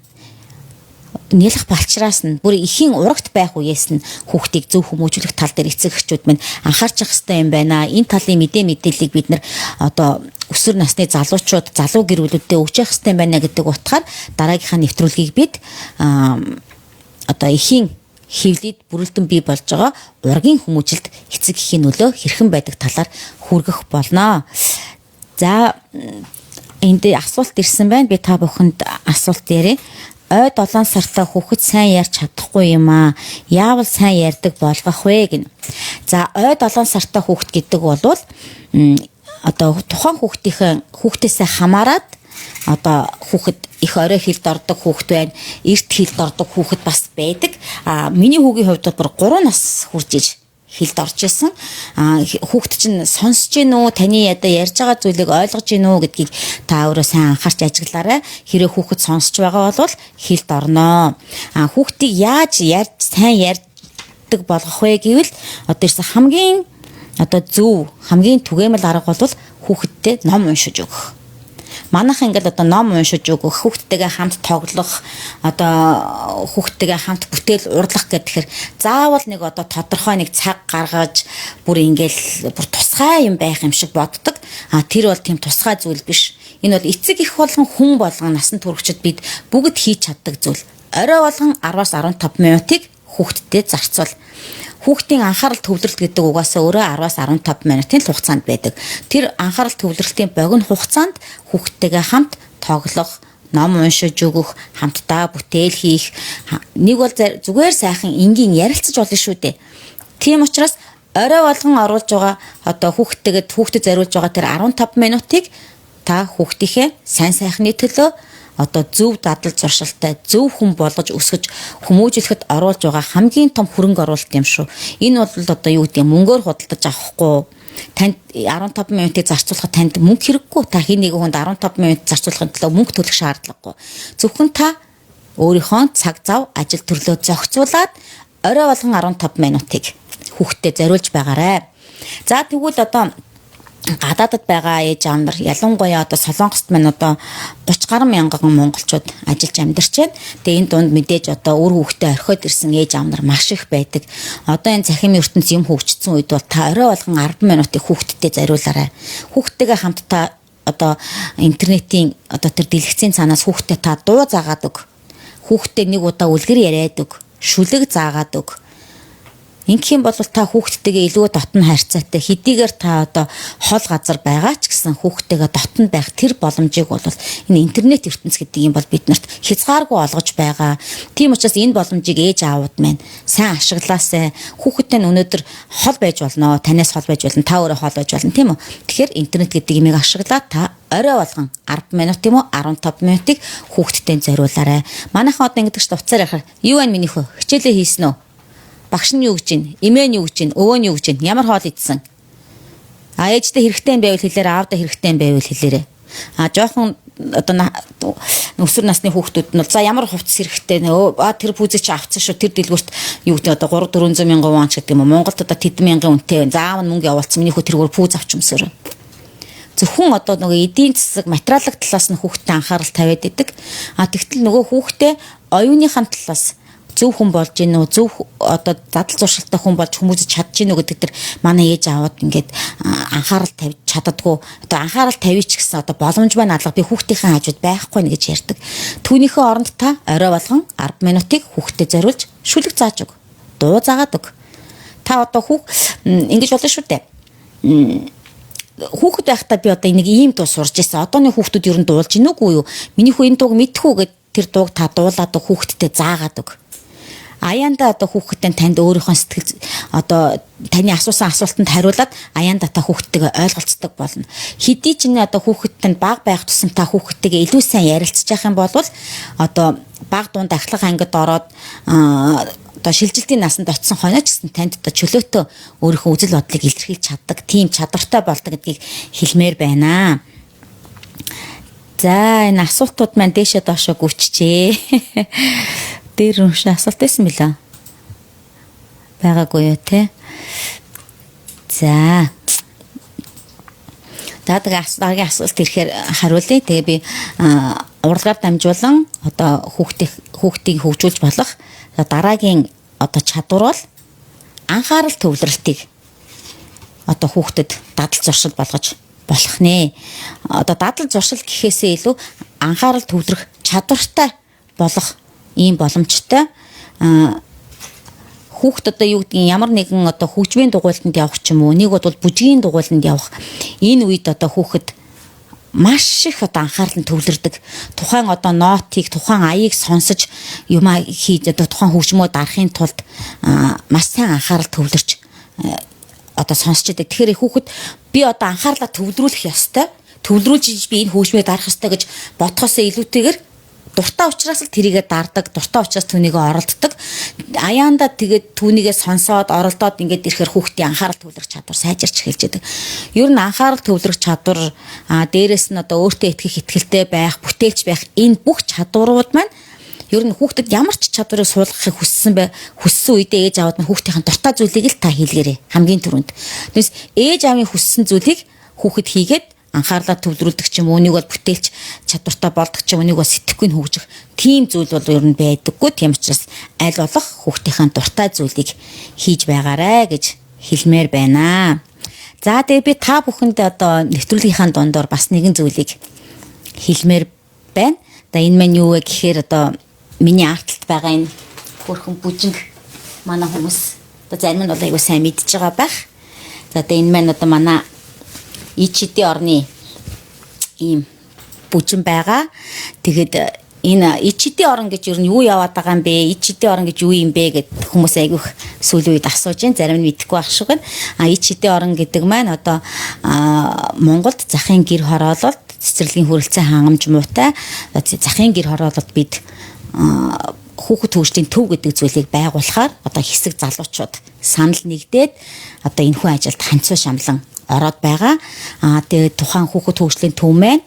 нялх балчраас нь бүр ихийн урагт байх үеэс нь хүүхдийг зөв хүмүүжүүлэх тал дээр эцэг эхчүүд минь анхаарч явах хэрэгтэй юм байна. Энэ талын мэдээллийг бид нар одоо өсвөр насны залуучууд, залуу гэр бүлүүдэд өгч явах хэрэгтэй юм байна гэдэг утгаар дараагийнхаа нэвтрүүлгийг бид одоо ихийн хэвлийд бүрэлдэн бий болж байгаа ургийн хүмүүжилд эцэг эхийн нөлөө хэрхэн байдаг талаар хүргэх болно. За энд асуулт ирсэн байна. Би та бүхэнд асуулт ярив. Ой 7 сартай хүүхэд сайн ярьж чадахгүй юм аа. Яавал сайн ярьдаг болгох вэ гэнэ. За ой 7 сартай хүүхэд гэдэг бол одоо тухайн хүүхдээсээ хамаарат одоо хүүхэд их орой хилд ордог хүүхэд байна. Эрт хилд ордог хүүхэд бас байдаг. А миний хүүгийн хувьд бол бүр 3 нас хүрж иж хилд орж исэн. А хүүхэд чинь сонсож гин үү, таны одоо ярьж байгаа зүйлийг ойлгож гин үү гэдгийг та өөрөө сайн анхаарч ажиглаарай. Хэрэг хүүхэд сонсож байгаа бол хилд орноо. А хүүхдийг яаж ярьж сайн ярьдаг болгох вэ гэвэл одоо ирсэн хамгийн одоо зөв, хамгийн түгээмэл арга бол хүүхэдтэй ном уншиж өгөх. Манайхан ингээл одоо ном уншиж өгөх, хүүхдтэйгээ хамт тоглох, одоо хүүхдтэйгээ хамт бүтээл урлах гэхээр заавал нэг одоо тодорхой нэг цаг гаргаж бүр ингээл бүр тусгай юм байх юм шиг боддог. А тэр бол тийм тусгай зүйл биш. Энэ бол эцэг их болгон хүн болгон насан туршид бид бүгд хийж чаддаг зүйл. Орой болгон 10-аас 15 минутыг хүүхдтэд зарцуул. Хүүхдийн анхаарал төвлөрөлт гэдэг угаасаа өөрөө 10-аас 15 минутын хугацаанд байдаг. Тэр анхаарал төвлөрөлтийн богино хугацаанд хүүхдтэйгээ хамт тоглох, ном уншиж өгөх, хамтдаа бүтээл хийх, нэг бол зүгээр сайхан энгийн ярилцаж болно шүү дээ. Тийм учраас орой болгон оруулж байгаа одоо хүүхдтэйгээ хүүхдэд зориулж байгаа тэр 15 минутыг та хүүхдийнхээ сайн сайхны төлөө одоо зөв дадал зуршилтай зөв хүн болгож өсгөж хүмүүжүүлэхэд оруулж байгаа хамгийн том хөрөнгө оруулалт юм шүү. Энэ бол одоо юу гэдэг мөнгөөр худалдаж авахгүй. Танд 15 минутыг зарцуулахад танд мөнгө хэрэггүй. Та хэн нэгэн хүнд 15 минут зарцуулахын төлөө мөнгө төлөх шаардлагагүй. Зөвхөн та өөрийнхөө цаг зав ажил төрлөө зохицуулаад орой болгон 15 минутыг хүүхдэд зориулж байгаарай. За тэгвэл одоо гадаадад байгаа ээж аав нар ялангуяа одоо Солонгост маань одоо 30 гаруй мянган монголчууд ажиллаж амьдарч байна. Тэгээ энэ дунд мэдээж одоо үр хүүхдээ орхиод ирсэн ээж аав нар маш их байдаг. Одоо энэ цахим ертөнц юм хөгжсөн үед бол та орой болгон 10 минутыг хүүхдтэд зориулаарай. Хүүхдтэйгээ хамтдаа одоо интернетийн одоо тэр дэлгэцийн цаанаас хүүхдэд та дуу заагаад өг. Хүүхдэд нэг удаа үлгэр яриад өг. Шүлэг заагаад өг. Ингэх юм бол та хүүхдтэйгээ илүү дотн харьцаатай хэдийгээр та одоо хол газар байгаа ч гэсэн хүүхдтэйгээ дотн байх тэр боломжийг бол энэ интернет ертөнц гэдэг юм бол биднэрт хязгааргүй олгож байгаа. Тийм учраас энэ боломжийг ээж аавууд маань сайн ашиглаасай. Хүүхэдтэй нь өнөөдөр хол байж болно, танаас хол байж болно, та өөрөө хол байж болно, тийм үү? Тэгэхээр интернет гэдэг юмыг ашиглаад та орой болгон 10 минут юм уу 15 минутыг хүүхдтэй зориулаарай. Манайхан одоо ингэдэг чинь уцаар яхаар юу вэ миний хөө хичээлээ хийсэн үү? Багш нь юу гэж байна? Эмээ нь юу гэж байна? Өвөө нь юу гэж байна? Ямар хоол идсэн? А ээжтэй хэрэгтэй юм байвал хэлээрэй, аавдаа хэрэгтэй юм байвал хэлээрэй. А жоохон одоо өсвөр насны хүүхдүүд нь бол за ямар хувцас хэрэгтэй нэ? А тэр пүүзийг чи авцсан шүү. Тэр дэлгүүрт юу гэдэг одоо 3 400 мянган вон ч гэдэг юм уу? Монголд одоо тэдэн мянган үнэтэй байна. За аав нь мөнгө явуулсан. Миний хүү тэргээр пүүз авч өмсөөрэй. Зөвхөн одоо нөгөө эдийн засаг материалын талаас нь хүүхдэд анхаарал тавиад идэг. А тэгтэл нөгөө хүүхдээ оюуныхаа талаас зөв хүн болж гин үү, зөв одоо задал зуршилтай хүн болж хүмүүжиж чадж гин үү гэдэг тэр манай ээж аавууд ингээд анхаарал тавьж чаддаггүй. Одоо анхаарал тавьчих ч гэсэн одоо боломж байна алга би хүүхдийнхээ хажууд байхгүй нэ гэж ярьдаг. Түүнийхээ оронд та орой болгон 10 минутыг хүүхдэд зориулж шүлэг зааж өг. Дуу заагаад өг. Та одоо хүүх ингэж болно шүү дээ. Хүүхэд байхдаа би одоо нэг ийм дуу сурж ирсэн. Одооны хүүхдүүд ер нь дуулж гинүү үгүй юу? Миний хүү энэ дууг мэдэх үү гэд тэр дууг та дуулаад хүүхдтэй заагаад өг. Аяанда одоо хүүхэдтэй танд өөрийнхөө сэтгэл одоо таны асуусан асуултанд хариулаад аяанда та хүүхдтэйгээ ойлголцдог болно. Хэдий ч нэ одоо хүүхэд танд баг байх тусам та хүүхдтэйгээ илүү сайн ярилцж явах юм бол одоо баг дунд ахлах ангид ороод одоо шилжилтийн насанд очисон хойно ч гэсэн танд одоо чөлөөтөө өөрийнхөө үзэл бодлыг илэрхийлж чаддаг, тийм чадвартай болдог гэдгийг хэлмээр байна. За энэ асуултууд маань дээшээ доошоо гүчжээ. Дээр уншин асуулт байсан мөлөө. Байгаагүй юу те. За. За тэгээ дараагийн асуулт ирэхээр хариулъя. Тэгээ би урлагаар дамжуулан одоо хүүхдийг хөгжүүлж болох дараагийн одоо чадвар бол анхаарал төвлөрөлтийг одоо хүүхдэд дадал зуршил болгож болох нэ. Одоо дадал зуршил гэхээсээ илүү анхаарал төвлөрөх чадвартай болох ийм боломжтой. Хүүхд одоо юу гэдгийг ямар нэгэн одоо хөгжмийн дугуйлтанд явах ч юм уу, нэг бол бүжгийн дугуйлтанд явах энэ үед одоо хүүхэд маш их одоо анхаарал нь төвлөрдөг. Тухайн одоо нотыг, тухайн аяыг сонсож юмаа хийж одоо тухайн хөгжмөө дарахын тулд маш сайн анхаарал төвлөрч одоо сонсч байдаг. Тэгэхээр хүүхэд би одоо анхаарлаа төвлөрүүлэх ёстой. Төвлөрүүлж би энэ хөгжмөө дарах ёстой гэж бодхосоо илүүтэйгээр дуртай учраас л тэрийгэ дардаг, дуртай учраас түүнийгээ оролддог. Аяанда тэгээд түүнийгээ сонсоод оролдоод ингээд ирэхээр хүүхдийн анхаарал төвлөрөх чадвар сайжирч эхэлж байдаг. Ер нь анхаарал төвлөрөх чадвар, дээрэс нь одоо өөртөө итгэх итгэлтэй байх, бүтээлч байх энэ бүх чадварууд маань ер нь хүүхдэд ямар ч чадварыг суулгахыг хүссэн бай, хүссэн үедээ ээж аавд нь хүүхдийн дуртай зүйлийг л та хийлгээрэй хамгийн түрүүнд. Тэрнээс ээж аавын хүссэн зүйлийг хүүхэд хийгээд анхаарлаа төвлөрүүлдэг ч юм уу, нэг бол бүтээлч чадвартай болдог ч юм уу, нэг бол сэтгэхгүй нь хөгжих тийм зүйл бол ер нь байдаггүй. Тийм учраас аль болох хүүхдийнхээ дуртай зүйлийг хийж байгаарэ гэж хэлмээр байна. За тэгээ би та бүхэнд одоо нэвтрүүлгийнхаа дундуур бас нэгэн зүйлийг хэлмээр байна. Одоо энэ маань юу вэ гэхээр одоо миний артлт байгаа энэ хөрхөн бүжинг манай хүмүүс одоо зарим нь бол айгуу сайн мэдж байгаа байх. За одоо энэ маань одоо манай ИЧД орны ийм бүжин байгаа. Тэгээд энэ ИЧД орн гэж ер нь юу яваад байгаа юм бэ? ИЧД орн гэж юу юм бэ гэд хүмүүс айгүйх сүүлийн үед асууж байна. Зарим нь мэдэхгүй байх шиг байна. А ИЧД орн гэдэг маань одоо Монголд захын гэр хороололд цэцэрлэгийн хүрэлцэн хангамж муутай захын гэр хороололд бид хүүхэд хөгжлийн төв гэдэг зүйлийг байгуулахаар одоо хэсэг залуучууд санал нэгдээд одоо энэхүү ажилд ханцуу шамлан ороод байгаа. Тэгээд тухайн хүүхэд хөгжлийн төв маань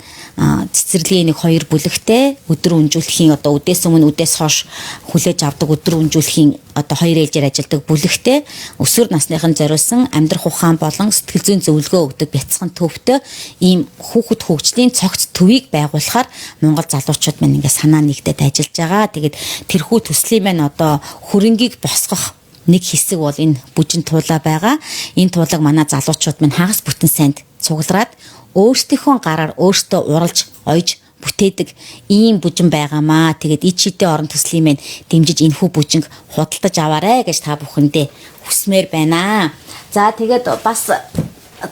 цэцэрлэгийн нэг хоёр бүлэгтэй өдөр өнжүүлэхийн одоо үдээс өмнө үдээс хойш хүлээж авдаг өдөр өнжүүлэхийн одоо хоёр ээлжээр ажилладаг бүлэгтэй өсвөр насныхан зориулсан амьдрах ухаан болон сэтгэл зүйн зөвлөгөө өгдөг бяцхан төвтэй ийм хүүхэд хөгжлийн цогц төвийг байгуулахаар Монгол залуучууд маань ингээ санаа нэгдээд ажиллаж байгаа. Тэгээд тэрхүү төслийн маань одоо хөрөнгийг босгох нэг хэсэг бол энэ бүжин туулаа байгаа. Энэ туулаг манай залуучууд минь хагас бүтэн сайнд цуглараад өөрсдийнхөө гараар өөртөө уралж ойж бүтээдэг ийм бүжин байгаамаа. Тэгээд ич хідээ орон төслийн мэн дэмжиж энэхүү бүжинг худалдаж аваарэ гэж та бүхэндээ хүсмээр байна. За тэгээд бас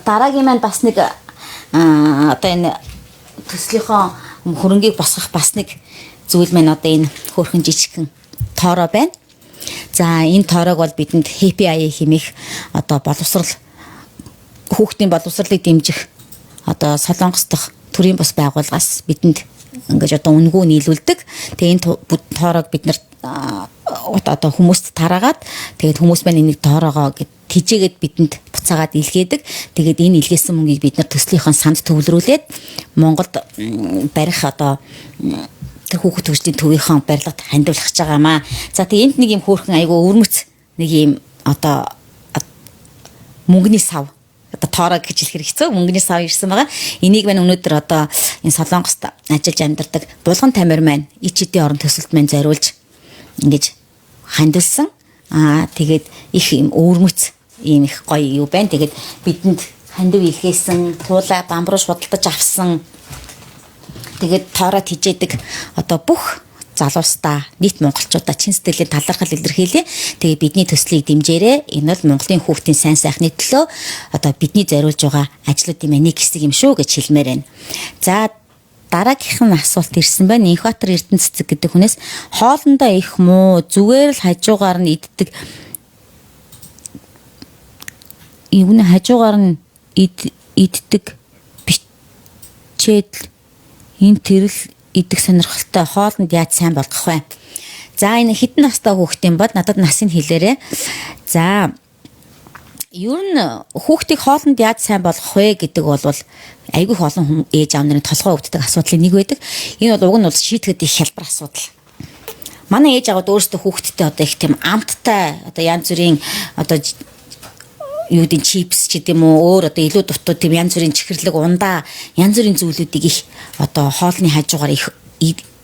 дараагийн маань бас нэг одоо энэ төслийнхөө хөрөнгийг босгох бас нэг зүйл маань одоо энэ хөөрхөн жижигхэн тоороо байна. За энэ тоорог бол бидэнд Happy Eye хэмээх одоо боловсрал хүүхдийн боловсролыг дэмжих одоо Солонгос дахь төрийн бус байгууллагаас бидэнд ингэж одоо үнэгүй нийлүүлдэг. Тэгээ энэ тоорог бид нар одоо хүмүүст тараагаад тэгээд хүмүүс маань энийг тоорогоо гэд тижээгээд бидэнд буцаагаад илгээдэг. Тэгээд энэ илгээсэн мөнгийг бид нар төслийнхөө санд төвлөрүүлээд Монголд барих одоо тэр хүүхэд хөгжлийн төвийнхөө барилгад хандивлах гэж байгаамаа. За тэгээ энд нэг юм хөөрхөн айгүй өвөрмөц нэг юм одоо мөнгөний сав одоо тоороо гэж хэлэхэр хэцүү мөнгөний сав ирсэн байгаа. Энийг маань өнөөдөр одоо энэ Солонгост ажиллаж амьдардаг Булган Тамир маань ИЧД орон төсөлд маань зориулж ингэж хандилсан. Аа тэгээд их юм өвөрмөц ийм их гоё юу байна. Тэгээд бидэнд хандив илгээсэн, туулаа бамбрууш худалдаж авсан. Тэгээд тоороо тижээдэг одоо бүх залуустаа, нийт монголчуудаа чин сэтгэлийн талархал илэрхийлье. Тэгээ бидний төслийг дэмжээрэй. Энэ бол Монголын хүүхдийн сайн сайхны төлөө одоо бидний зориулж байгаа ажлуудын маань нэг хэсэг юм шүү гэж хэлмээр байна. За, дараагийнх нь асуулт ирсэн байна. Инхбатар Эрдэнэ цэцэг гэдэг хүнээс хоолндоо их муу, зүгээр л хажуугаар нь иддэг. Юуны хажуугаар нь иддэг бичээд энэ тэрл идэх сонирхолтой хоолнд яаж сайн болгох вэ? За, энэ хэдэн настай хүүхдийн бол надад насыг хэлээрэй. За, ер нь хүүхдийг хоолнд яаж сайн болгох вэ гэдэг бол айгүй их олон хүн ээж аав нарын толгой өвддөг асуудлын нэг байдаг. Энэ бол уг нь бол шийдэхэд их хялбар асуудал. Манай ээж аавд өөрсдөө хүүхдтэй одоо их тийм амттай одоо янз бүрийн одоо юу гэдэг чипс ч гэдэм үү, өөр одоо илүү дутуу тийм янз бүрийн чихэрлэг ундаа янз бүрийн зүйлүүдийг их одоо хоолны хажуугаар их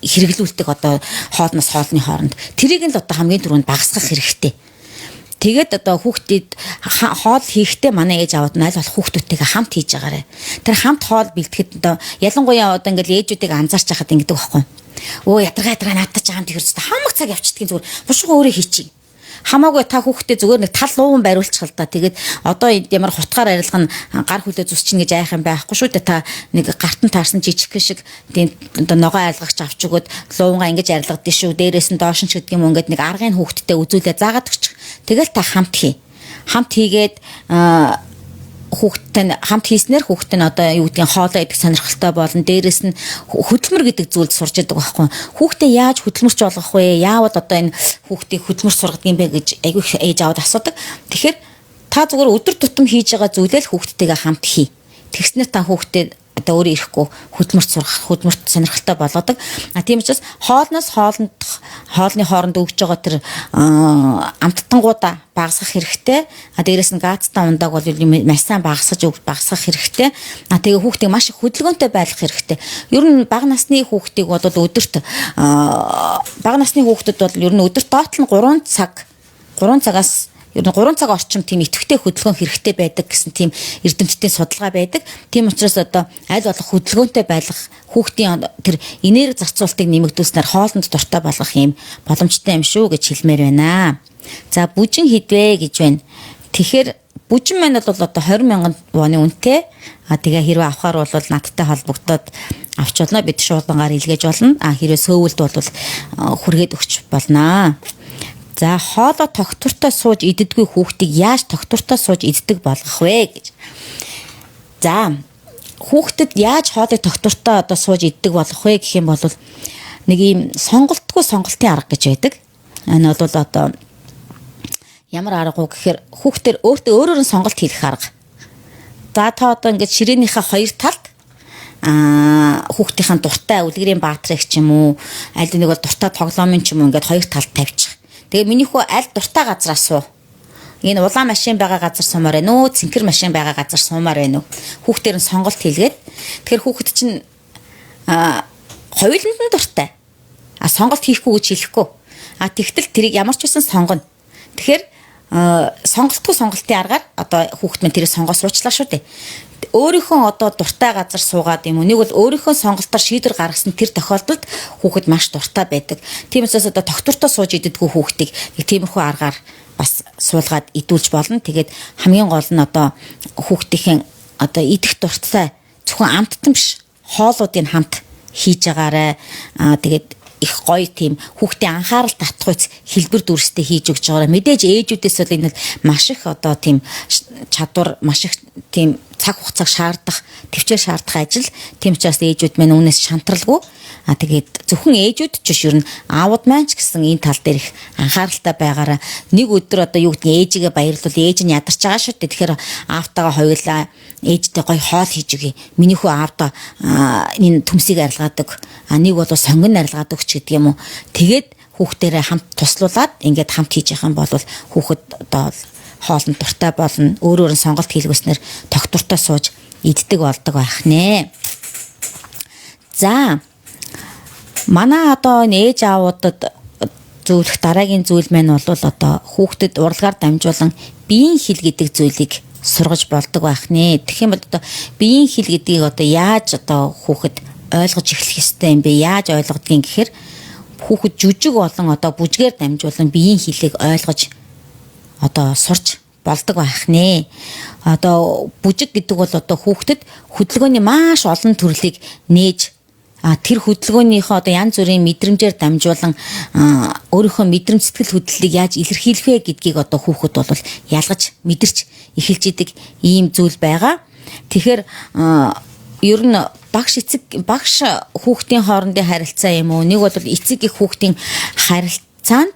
хэрэглүүлдэг одоо хоолноос хоолны хооронд. Тэрийг нь л одоо хамгийн түрүүнд багасгах хэрэгтэй. Тэгээд одоо хүүхдэд хоол хийхдээ манай ээж аауд нь аль болох хүүхдүүдтэйгээ хамт хийж байгаарэ. Тэр хамт хоол бэлтгэхэд одоо ялангуяа одоо ингээл ээжүүдийг анзаарч хахад ингэдэг байхгүй. Өө, ядаргаа наадтай ч хамт их хэрэг хамаг цаг явчихдгийн, зүгээр бушгаа өөрөө хийчих. Хамаагүй та хүүхдээ зүгээр нэг тал лууван бариулчих л да. Тэгээд одоо ямар хутгаар арилга нь гар хүлээ зүсчин гэж айх юм байхгүй шүү дээ. Та нэг гартан таарсан жижигхэн шиг тийм одоо ногоо арилгагч авч өгөөд луувангаа ингэж арилгадсан шүү. Дээрээс нь доош нь ч гэдэг юм ингээд нэг аргын хүүхдтэй үзүүлээ заагаад өгчих. Тэгэл та хамт хий. Хамт хийгээд хүүхдтэй хамт хийснээр хүүхд нь одоо юу гэдгийг хоолоо идэх сонирхолтой болно. Дээрээс нь хөдөлмөр гэдэг зүйлд сурч яадаг байхгүй. Хүүхдээ яаж хөдөлмөрч болгох вэ? Яавал одоо энэ хүүхдийг хөдөлмөр сургадаг юм бэ гэж айгүй их ээж аавд асуудаг. Тэгэхээр та зүгээр өдөр тутам хийж байгаа зүйлээ л хүүхдтэйгээ хамт хий. Тэгснээр та хүүхдээ одоо өөрөө ирэхгүй хөдөлмөрт сургах, хөдөлмөрт сонирхолтой болгодог. А тийм учраас хоолноос хоолнд хоолны хооронд өгж байгаа тэр амттангуудаа багасгах хэрэгтэй. А дээрэс нь газтай ундааг бол маш сайн багасгаж багасгах хэрэгтэй. А тэгээ хүүхдийг маш их хөдөлгөөнтэй байлгах хэрэгтэй. Ер нь бага насны хүүхдийг бол өдөрт бага насны хүүхдэд бол ер нь өдөрт доотлон 3 цаг 3 цагаас ер нь 3 цаг орчим тийм идэвхтэй хөдөлгөөн хэрэгтэй байдаг гэсэн тийм эрдэмтдийн судалгаа байдаг. Тийм учраас одоо аль болох хөдөлгөөнтэй байлгах, хүүхдийн тэр энерги зарцуулалтыг нэмэгдүүлснээр хоолнд дуртай болгох юм боломжтой юм шүү гэж хэлмээр байна. За, бүжин хідвэ гэж байна. Тэгэхээр бүжин маань бол одоо 20 мянган воны үнэтэй. А тэгээ хэрвээ авахар бол надтай холбогдоод авч болно. Бид шуулангаар илгээж болно. А хэрвээ сөөвөлд бол хүргээд өгч болно. За, хоолоо тогтвортой сууж иддэггүй хүүхдийг яаж тогтвортой сууж иддэг болгох вэ гэж. За, хүүхдэд яаж хоолыг тогтвортой одоо сууж иддэг болгох вэ гэх юм бол нэг ийм сонголтгүй сонголтын арга гэж байдаг. Энэ бол одоо ямар арга вэ гэхээр хүүхдээр өөртөө өөрөөр нь сонголт хийх арга. За, та одоо ингээд ширээнийхээ хоёр талд хүүхдийн дуртай үлгэрийн баатрыг ч юм уу, аль нэг бол дуртай тоглоомын ч юм уу ингээд хоёр талд тавьчих. Тэгээ миний хүү аль дуртай газараа суу. Энэ улаан машин байгаа газар суумаар байна уу? Цэнхэр машин байгаа газар суумаар байна уу? Хүүхдээр нь сонголт хийлгээд. Тэгэхээр хүүхэд чинь хоёуланд нь дуртай. А сонголт хийхгүй гэж хэлэхгүй. А тэгтэл тэрийг ямар ч байсан сонгоно. Тэгэхээр сонголтгүй сонголтын аргаар одоо хүүхэд мань тэрийг сонгоо суучлаа шүү дээ. Өөрийнхөө одоо дуртай газар суугаад юм уу? Нэг бол өөрийнхөө сонголтоор шийдвэр гаргасан тэр тохиолдолд хүүхэд маш дуртай байдаг. Тийм учраас одоо тогтвортой сууж иддэггүй хүүхдийг нэг тиймэрхүү аргаар бас суулгаад идүүлж болно. Тэгээд хамгийн гол нь одоо хүүхдийн одоо идэх дуртай зөвхөн амттан биш хоолуудыг хамт хийж байгаарай. Тэгээд их гоё тийм хүүхдийн анхаарал татахуйц хэлбэр дүрстэй хийж өгч байгаарай. Мэдээж ээжүүдээс бол энэ маш их одоо тийм чадвар, маш их тийм цаг хугацааг шаардах, төвчээр шаардах ажил. Тийм учраас ээжүүд маань үүнээс шантралгүй. А тэгээд зөвхөн ээжүүд ч биш, ер нь аавууд маань ч гэсэн энэ тал дээр их анхааралтай байгаараа. Нэг өдөр одоо юу гэдгийг ээжигээ баярлуул, ээж нь ядарч байгаа шүү дээ. Тэгэхээр аавтайгаа хоёулаа ээжтэй гоё хоол хийж өгье. Миний хүү аавдаа энэ төмсийг арилгаадаг. А нэг бол сонгон арилгаадаг ч гэдэг юм уу. Тэгээд хүүхдэрээ хамт туслуулад ингээд хамт хийж явах юм бол хүүхэд одоо хоолнд дуртай болно. Өөрөөр нь сонголт хийлгүүснээр тогтвортой сууж иддэг болдог байх нэ. За, манай одоо энэ ээж аавуудад зөвлөх дараагийн зүйл маань бол одоо хүүхдэд урлагаар дамжуулан биеийн хэл гэдэг зүйлийг сургаж болдог байх нэ. Тэгэх юм бол одоо биеийн хэл гэдгийг одоо яаж одоо хүүхэд ойлгож эхлэх ёстой юм бэ? Яаж ойлгодгийг гэхээр Хүүхэд жүжиг болон одоо бүжгээр дамжуулан биеийн хэлийг ойлгож одоо сурч болдог байх нэ. Одоо бүжиг гэдэг бол одоо хүүхдэд хөдөлгөөний маш олон төрлийг нээж тэр хөдөлгөөнийхөө одоо янз бүрийн мэдрэмжээр дамжуулан өөрийнхөө мэдрэмж сэтгэл хөдлөлийг яаж илэрхийлэх вэ гэдгийг одоо хүүхэд бол ялгаж мэдэрч эхэлж идэг ийм зүйл байгаа. Тэгэхээр ер нь багш эцэг багш хүүхдийн хоорондын харилцаа юм уу? Нэг бол эцэг их хүүхдийн харилцаанд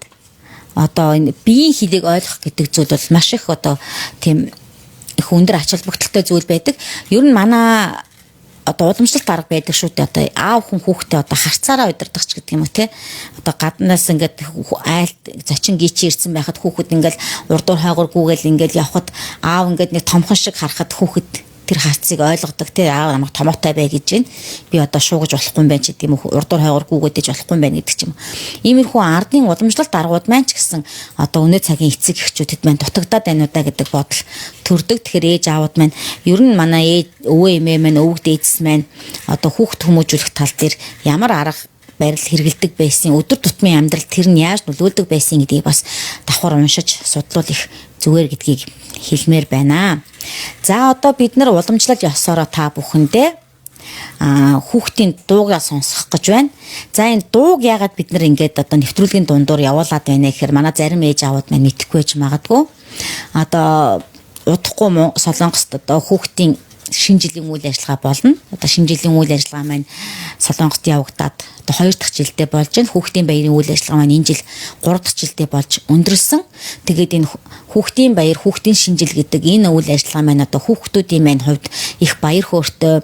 одоо энэ биеийн хэлийг ойлгох гэдэг зүйл бол маш их одоо тийм их өндөр ач холбогдолтой зүйл байдаг. Ер нь манай одоо уламжлалт арга байдаг шүү дээ. Одоо аав хүн хүүхдээ одоо харцаараа удирдах ч гэдэг юм уу те. Одоо гаднаас ингээд айлт зочин гिचи ирсэн байхад хүүхэд ингээд урдуур хойгоор гүгээл ингээд явхад аав ингээд нэг томхон шиг харахад хүүхэд тэр харцыг ойлгодог те. Аав намайг томоотой бай гэж байна. Би одоо шуугаж болохгүй юм байна ч гэдэг юм уу. Урдуур хойгоор гүгээд иж болохгүй юм байна гэдэг ч юм уу. Иймэрхүү ардын уламжлалт аргууд маань ч гэсэн одоо өнөө цагийн эцэг эхчүүдэд маань дутагдаад байна уу да гэдэг бодол төрдөг. Тэгэхээр ээж аавууд маань ер нь манай ээж өвөө эмээ маань өвөг дээдс маань одоо хүүхд хүмүүжүүлэх тал дээр ямар арга барил хэрэгэлдэг байсан, өдөр тутмын амьдрал тэр нь яаж нөлөөлдөг байсан гэдгийг бас давхар уншиж судлуул их зүгээр гэдгийг хэлмээр байна. За одоо бид нар уламжлал ёсоороо та бүхэндээ хүүхдийн дуугаа сонсох гэж байна. За энэ дууг яагаад бид нар ингээд одоо нэвтрүүлгийн дундуур явуулаад байна гэхээр манай зарим ээж аавууд маань мэдэхгүй байж магадгүй. Одоо удахгүй Солонгост одоо хүүхдийн шинэ жилийн үйл ажиллагаа болно. Одоо шинэ жилийн үйл ажиллагаа маань Солонгост явагдаад одоо 2 дахь жилдээ болж байна. Хүүхдийн баярын үйл ажиллагаа маань энэ жил 3 дахь жилдээ болж өндөрлсөн. Тэгээд энэ хүүхдийн баяр, хүүхдийн шинэ жил гэдэг энэ үйл ажиллагаа маань одоо хүүхдүүдийн маань хувьд их баяр хөөртэй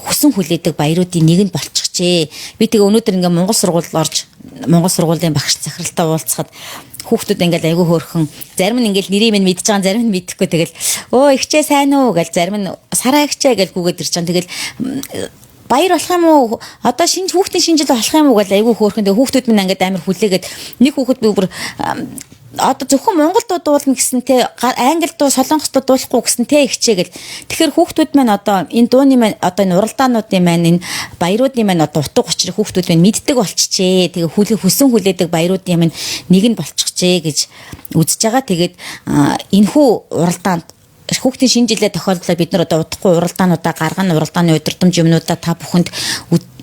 хүсэн хүлээдэг баяруудын нэг нь болчихжээ. Би тэгээ өнөөдөр ингээ Монгол сургуульд орж Монгол сургуулийн багш захиралтай уулзахад хүүхдүүд ингээл айгүй хөөрхөн зарим нь ингээл нэрийг минь мэдж байгаа, зарим нь мэдэхгүй тэгэл өө ихчээ сайн уу гэл зарим нь сараа ихчээ гэл гүгээд ирж байгаа. Тэгэл баяр болох юм уу? Одоо шинэ хүүхдийн шинэ жил болох юм уу гэл айгүй хөөрхөн. Тэгээ хүүхдүүд минь ингээд амар хүлээгээд нэг хүүхэд би бүр одоо зөвхөн монгол дуу дуулна гэсэн те, англи дуу, солонгос дуу дуулахгүй гэсэн те ихчээ гэл. Тэгэхээр хүүхдүүд маань одоо энэ дууны маань одоо энэ уралдаануудын маань энэ баяруудын маань одоо утга учирыг хүүхдүүд маань мэддэг болчихжээ. Тэгээ хүлээ хүсэн хүлээдэг баяруудын маань нэг нь болчихжээ гэж үзэж байгаа. Тэгээд энэхүү уралдаанд хүүхдийн шинэ жилээ тохиолдлоо бид нар одоо удахгүй уралдаануудаа гаргана, уралдааны удирдамж юмнуудаа та бүхэнд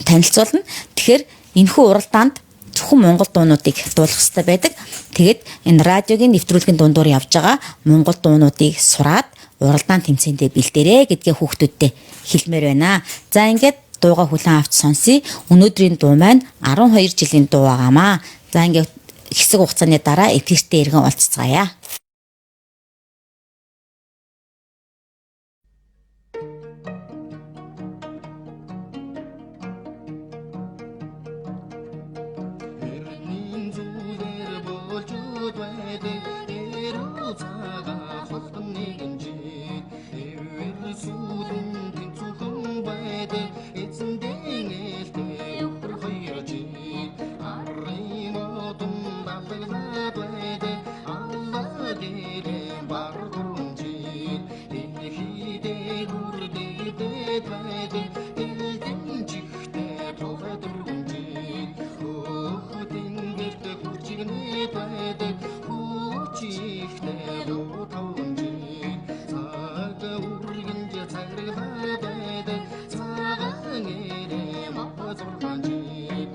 танилцуулна. Тэгэхээр энэхүү уралдаанд зөвхөн монгол дуунуудыг дуулах хэрэгтэй байдаг. Тэгээд энэ радиогийн нэвтрүүлгийн дундуур явж байгаа монгол дуунуудыг сураад уралдаан тэмцээндээ бэлдээрэй гэдгээ хүүхдүүдтэй хэлмээр байна. За ингээд дууга хүлээн авч сонсъё. Өнөөдрийн дуу маань 12 жилийн дуу байгаамаа. За ингээд хэсэг хугацааны дараа эфиртээ иргэн уулзцаая. Эрдний зүйлээр болжод байдаг эрүү цагаан холдон нэгэн жил эвэр сүүлэн тэнцүүхэн байдаг эзэндээ ээлтэй өдөр хоёр жил арын одон далглаад байдаг алла гэрээ бар гурван жил дэлхийдээ хүрдээд байдаг дэлгэн чихтэй тулай дөрвөн жил хөөхтөн гэрт хүчигнээд байдаг хүчихтэй таван жил цаг үргэнж цаграглаад байдаг цагаан эрээ мах зургаан жил.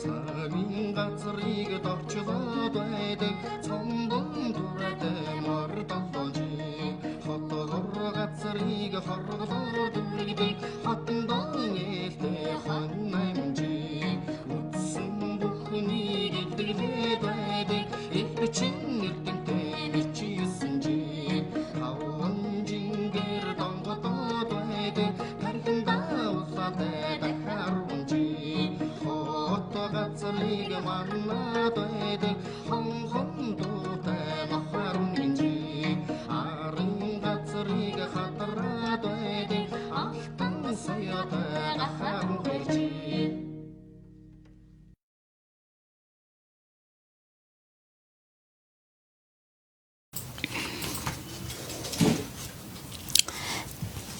Цагийн газрыг дорчлоод байдаг цомдон түрээтэй мор долоон жил хотгор газрыг хорглоор дүргдэг хотондон ээлтэй хон найман жил үтсэн бүхнийг илдэглээд байдаг илбичин эрдэнтэй бичсэн жил таван жингэр донгодоод байдаг тархиндаа улаатай дахиар жил хот газрыг маннаад байдаг хон дуутай махарун жил арын газрыг хадраад байдаг алтан соёотой гахарун хоёр жил.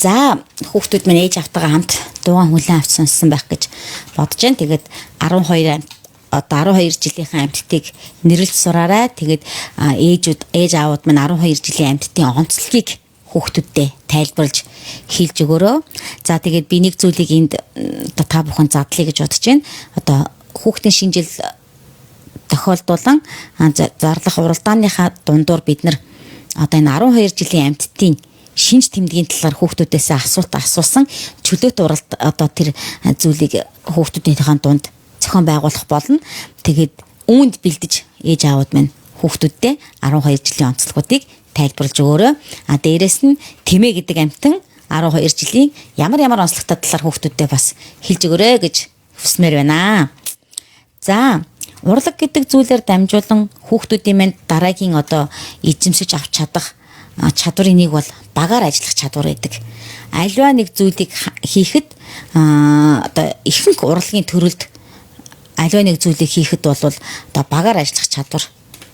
За, хүүхдүүд минь ээж автайгаа хамт дуугаан хүлээн авч сонссон байх гэж бодож байна. Тэгээд 12 одоо 12 жилийнхээ амьтдыг нэрлж сураарай. Тэгээд ээжүүд ээж аавууд минь 12 жилийн амьтдын онцлогийг хүүхдүүддээ тайлбарлаж хэлж өгөөрэй. За, тэгээд би нэг зүйлийг энд одоо та бүхэн задлаа гэж бодож байна. Одоо хүүхдийн шинэ жил тохиолдуулан зарлах уралдааныхаа дундуур бид нар одоо энэ 12 жилийн амьтдын шинж тэмдгийн талаар хүүхдүүдээс асуулт асуусан чөлөөт уралд одоо тэр зүйлийг хүүхдүүдийнхээ дунд зохион байгуулах болно. Тэгээд үүнд бэлдэж ээж аавууд минь хүүхдүүддээ 12 жилийн онцлогуудыг тайлбарлаж өгөөрэй. А дээрэс нь тэмээ гэдэг амьтан 12 жилийн ямар ямар онцлогтой талаар хүүхдүүддээ бас хэлж өгөөрэй гэж хүсмээр байна. За, урлаг гэдэг зүйлээр дамжуулан хүүхдүүдийн минь дараагийн одоо эзэмшиж авч чадах чадварын нэг бол багаар ажиллах чадвар гэдэг. Аливаа нэг зүйлийг хийхэд одоо ихэнх урлагийн төрөлд аливаа нэг зүйлийг хийхэд бол одоо багаар ажиллах чадвар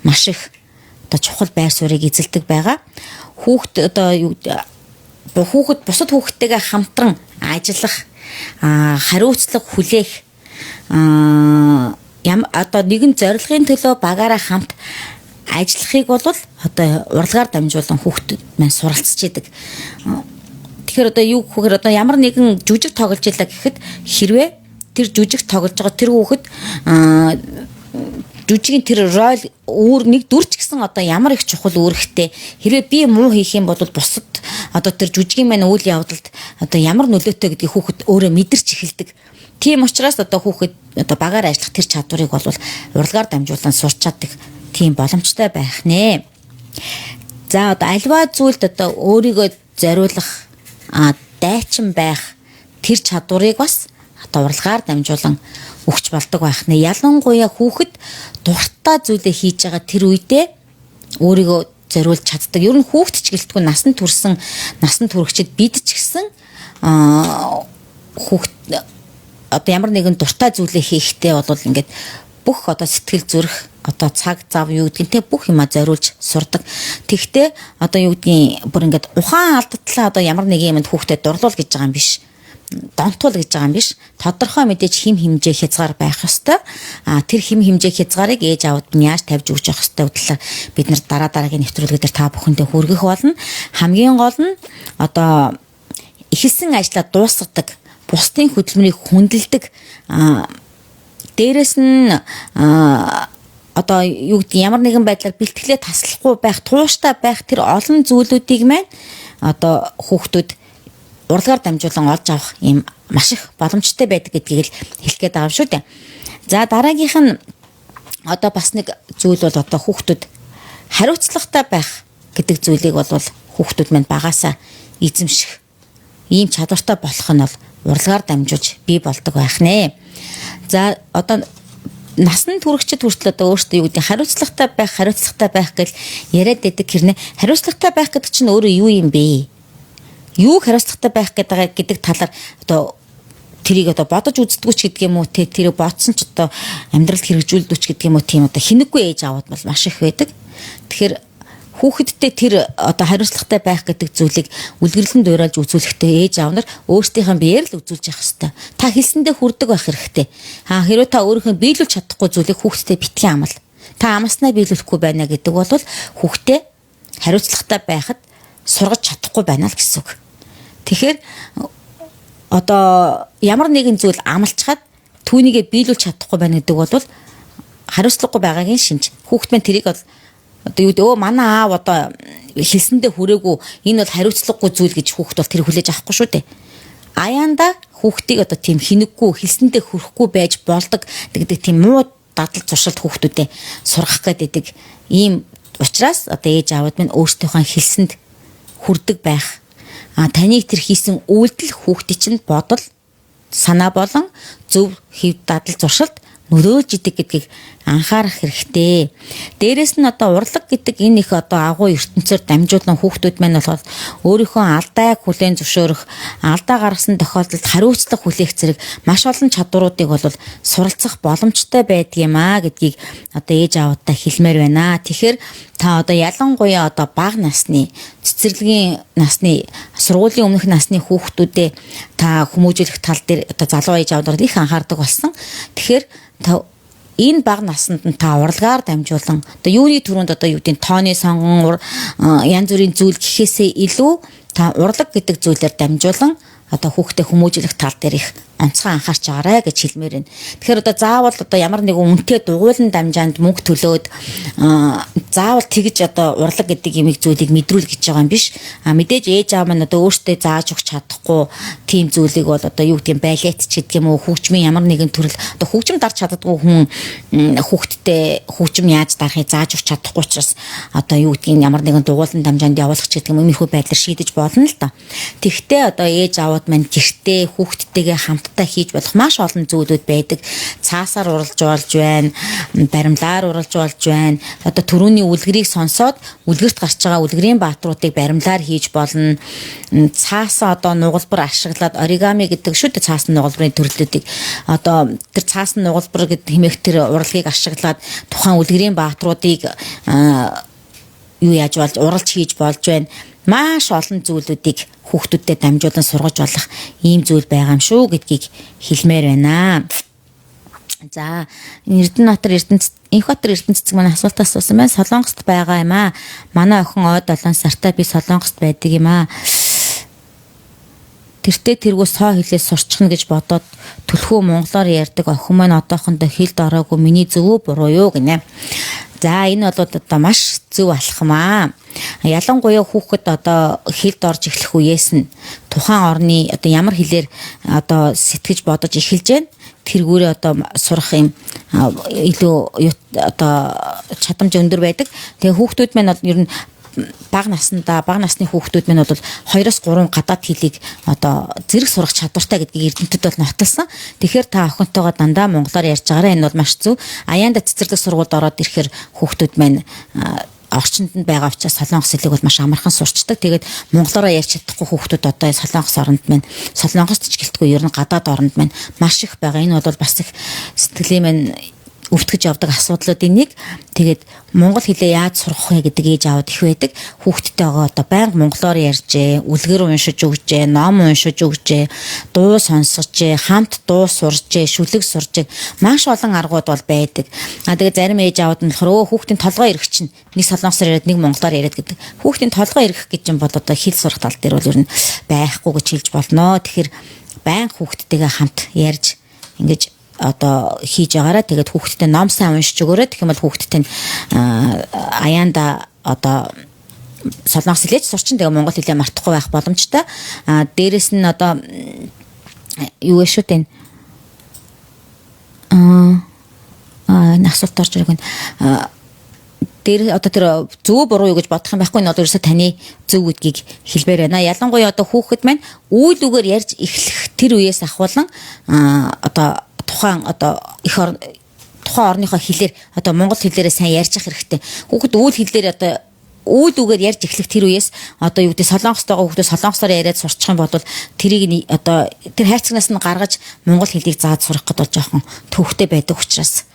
маш их одоо чухал байр суурийг эзэлдэг байгаа. Хүүхд одоо юу хүүхэд бусад хүүхдтэйгээ хамтран ажиллах, хариуцлага хүлээх, одоо нэгэн зорилгын төлөө багаараа хамт ажиллахыг бол одоо урлагаар дамжуулан хүүхдүүд маань суралцж идэг. Тэгэхээр одоо юу гэхээр одоо ямар нэгэн жүжиг тоглож илаа гэхэд хэрвээ тэр жүжиг тоглож байгаа тэр хүүхэд жүжигийн тэр роль үүр нэг дүр ч гэсэн одоо ямар их чухал үүрэгтэй, хэрвээ би муу хийх юм бол бусад одоо тэр жүжигийн маань үйл явдалд одоо ямар нөлөөтэй гэдгийг хүүхэд өөрөө мэдэрч эхэлдэг. Тийм учраас одоо хүүхэд одоо багаар ажиллах тэр чадварыг бол урлагаар дамжуулан сурч чаддаг тийм боломжтой байх нэ. За, одоо альва зүйлд одоо өөрийгөө зориулах, дайчин байх тэр чадварыг бас одоо урлагаар дамжуулан өгч болдог байх нэ. Ялангуяа хүүхэд дуртай зүйлээ хийж байгаа тэр үедээ өөрийгөө зориулж чаддаг. Ер нь хүүхэд ч гэлтгүй насан турсан насан туршид бид ч гэсэн хүүхэд одоо ямар нэгэн дуртай зүйлээ хийхдээ бол ингээд бүх одоо сэтгэл зүрх, одоо цаг зав юу гэдгийг те бүх юма зориулж сурдаг. Тэгтээ одоо юу гэдгийг бүр ингээд ухаан алдтлаа одоо ямар нэг юмд хүүхдэд дурлуул гэж байгаа юм биш. Донтуул гэж байгаа юм биш. Тодорхой мэдээж хим хэмжээ хязгаар байх ёстой. А тэр хим хэмжээ хязгаарыг ээж аавд нь яаж тавьж өгч явах ёстой талаар бид нар дараа дараагийн нэвтрүүлгээр та бүхэндээ хүргэх болно. Хамгийн гол нь одоо эхэлсэн ажлаа дуусгадаг, бусдын хөдөлмөрийг хүндэлдэг, дээрэс нь одоо юу гэдэг ямар нэгэн байдлаар бэлтгэлээ таслахгүй байх, тууштай байх тэр олон зүйлүүдийг маань одоо хүүхдүүд урлагаар дамжуулан олж авах юм маш их боломжтой байдаг гэдгийг л хэлэх гээд байгаа юм шүү дээ. За, дараагийнх нь одоо бас нэг зүйл бол одоо хүүхдүүд хариуцлагатай байх гэдэг зүйлийг бол хүүхдүүд маань багасаа эзэмших ийм чадвартай болох нь бол урлагаар дамжуулж бий болдог байх нэ. За, одоо насан туршид хүртэл одоо өөртөө юу гэдэг хариуцлагатай байх, хариуцлагатай байх гэж яриад байдаг хэрнээ хариуцлагатай байх гэдэг чинь өөрөө юу юм бэ? Юу хариуцлагатай байх гэдэг талаар одоо тэрийг одоо бодож үздэггүй ч гэдэг юм уу те, тэрийг бодсон ч одоо амьдралд хэрэгжүүлдэг ч гэдэг юм уу, тийм одоо хинэггүй ээж аваад бол маш их байдаг. Тэгэхээр хүүхэдтэй тэр одоо хариуцлагатай байх гэдэг зүйлийг үлгэрлэн дуурайлж үзүүлэхдээ ээж аав нар өөрсдийнхээ биеэр л үзүүлж явах хэрэгтэй. Та хэлсэндээ хүрдэг байх хэрэгтэй. Аа, хэрвээ та өөрийнхөө биелүүлж чадахгүй зүйлийг хүүхэдтэй битгий амал. Та амласнаа биелүүлэхгүй байна гэдэг бол хүүхдээ хариуцлагатай байхад сургаж чадахгүй байна л гэсэн үг. Тэгэхээр одоо ямар нэгэн зүйл амлчхад түүнийгээ биелүүлж чадахгүй байна гэдэг бол хариуцлагагүй байгаагийн шинж. Хүүхэд маань тэрийг бол одоо юу гэдэг өө манай аав одоо хэлсэндээ хүрээгүй, энэ бол хариуцлагагүй зүйл гэж хүүхэд бол тэр хүлээж авахгүй шүү дээ. Аяанда хүүхдийг одоо тийм хинэггүй, хэлсэндээ хүрэхгүй байж болдог гэдэг тийм муу дадал зуршилд хүүхдүүдэд сургах гэдэг ийм учраас одоо ээж аавууд минь өөрсдийнхөө хэлсэнд хүрдэг байх. А таныг тэр хийсэн үйлдэл хүүхдийн чинь бодол санаа болон зөв хэв дадал зуршилд нөлөөлж идэг гэдгийг анхаарах хэрэгтэй. Дээрэс нь одоо урлаг гэдэг энэ их одоо агуу ертөнцөөр дамжуулан хүүхдүүд маань болохоор өөрийнхөө алдааг хүлээн зөвшөөрөх, алдаа гаргасан тохиолдолд хариуцлага хүлээх зэрэг маш олон чадваруудыг бол суралцах боломжтой байдаг юм аа гэдгийг одоо ээж аавуудаа хэлмээр байна. Тэгэхээр та одоо ялангуяа одоо бага насны цэцэрлэгийн насны сургуулийн өмнөх насны хүүхдүүдээ та хүмүүжүүлэх тал дээр одоо залуу ээж аавууд их анхаардаг болсон. Тэгэхээр та энэ бага насанд нь та урлагаар дамжуулан одоо юуны түрүүнд одоо юу гэдэг тооны сонгон янз бүрийн зүйл гэхээсээ илүү та урлаг гэдэг зүйлээр дамжуулан одоо хүүхдээ хүмүүжүүлэх тал дээр их онцгой анхаарч байгаарэ гэж хэлмээр байна. Тэгэхээр одоо заавал одоо ямар нэгэн үнэтэй дугуйлан дамжаанд мөнгө төлөөд заавал тэгж одоо урлаг гэдэг имийг зүйлийг мэдрүүл гэж байгаа юм биш. А мэдээж ээж аав маань одоо өөртөө зааж өгч чадахгүй тийм зүйлийг бол одоо юу гэдэг юм балет ч гэдэг юм уу хөгжмийн ямар нэгэн төрөл одоо хөгжим дарж чаддаггүй хүн хүүхдтэй хөгжим яаж дарахыг зааж өгч чадахгүй учраас одоо юу гэдгийг ямар нэгэн дугуйлан дамжаанд явуулах ч гэдэг юм иймэрхүү байдлаар шийдэж болно л доо. Тэгвэл одоо ээж аавууд маань гэртээ хүүхдтэйгээ хамтдаа хийж болох маш олон зүйлүүд байдаг. Цаасаар уралж болж байна, баримлаар уралж болж байна. Одоо түрүүний үлгэрийг сонсоод үлгэрт гарч байгаа үлгэрийн баатруудыг баримлаар хийж болно. Цаасаа одоо нугалбар ашиглаад оригами гэдэг шүү дээ цаасны нугалбарын төрлүүдийг одоо тэр цаасны нугалбар гэдэг хэмээх тэр урлагийг ашиглаад тухайн үлгэрийн баатруудыг юу яаж болж уралж хийж болж байна. Маш олон зүйлүүдийг хүүхдүүдэд дамжуулан сургаж болох ийм зүйл байгаа юм шүү гэдгийг хэлмээр байна. За Эрдэнэбаатар Инхбатар Эрдэнэ цэцэг маань асуулт асуусан байна. Солонгост байгаа юм аа. Манай охин ой 7 сартаа би Солонгост байдаг юм аа. Тэртээ тэргүй соо хэлээ сурчихна гэж бодоод түлхүү монголоор ярьдаг охин маань одоохондоо хэлд ороогүй миний зөв үү буруу юу гинэ. За энэ бол одоо маш зөв алхам аа. Ялангуяа хүүхэд одоо хэлд орж эхлэх үеэс нь тухайн орны одоо ямар хэлээр одоо сэтгэж бодож эхэлж байна. Тэргүүрээ одоо сурах юм илүү одоо чадамж өндөр байдаг. Тэгээ хүүхдүүд маань бол ер нь бага наснда бага насны хүүхдүүд маань бол 2-3 гадаад хэлийг одоо зэрэг сурах чадвартай гэдгийг эрдэмтэд бол нотолсон. Тэгэхээр та охинтойгоо дандаа монголоор ярьж байгаарай. Энэ бол маш зөв. Аяанда цэцэрлэг сургуульд ороод ирэхээр хүүхдүүд маань орчинд нь байгаа учраас солонгос хэлийг бол маш амархан сурчдаг. Тэгээд монголоороо ярьж чадахгүй хүүхдүүд одоо солонгос оронд маань солонгост ч гэлтгүй ер нь гадаад оронд маань маш их байгаа. Энэ бол бас их сэтгэлийн маань өвтгөж явдаг асуудлуудын нэг. Тэгээд монгол хэлээ яаж сурах вэ гэдэг ээж аауд их байдаг. Хүүхдтэйгээ одоо байнга монголоор ярьжээ, үлгэр уншиж өгчээ, ном уншиж өгчээ, дуу сонсгожээ, хамт дуу сурчээ, шүлэг сурчээ. Маш олон аргууд бол байдаг. А тэгээд зарим ээж аауд нь болохоор өө хүүхдийн толгой эргэх чинь нэг солонгосоор яриад нэг монголоор яриад гэдэг. Хүүхдийн толгой эргэх гэж юм бол одоо хэл сурах тал дээр бол ер нь байхгүй гэж хэлж болно. Тэгэхээр байнга хүүхдтэйгээ хамт ярьж ингэж одоо хийж байгаараа тэгээд хүүхдтэй ном сайн уншиж өгөөрэй. Тэгэх юм бол хүүхдтэй аяанда одоо солонгос хэлээч сурчин тэгээ монгол хэлээ мартахгүй байх боломжтой. А дээрэс нь одоо юу вэ шүү дээ. Аа асуулт орж ирэх нь дээр одоо тэр зөв буруу юу гэж бодох юм байхгүй нь бол ерөөсө таны зөв гэдгийг хэлмээр байна. Ялангуяа одоо хүүхэд маань үйл үгээр ярьж эхлэх тэр үеэс ахуулан одоо тухайн одоо их тухайн орныхоо хэлээр одоо монгол хэлээрээ сайн ярьж явах хэрэгтэй. Хүүхэд үйл хэлээр одоо үйл үгээр ярьж эхлэх тэр үеэс одоо юу гэдэг солонгостойгоо хүүхдүүд солонгосоор яриад сурчих юм бол тэрийг одоо тэр хайрцагнаас нь гаргаж монгол хэлийг зааж сурах гэдэг бол жоохон төвхтэй байдаг учраас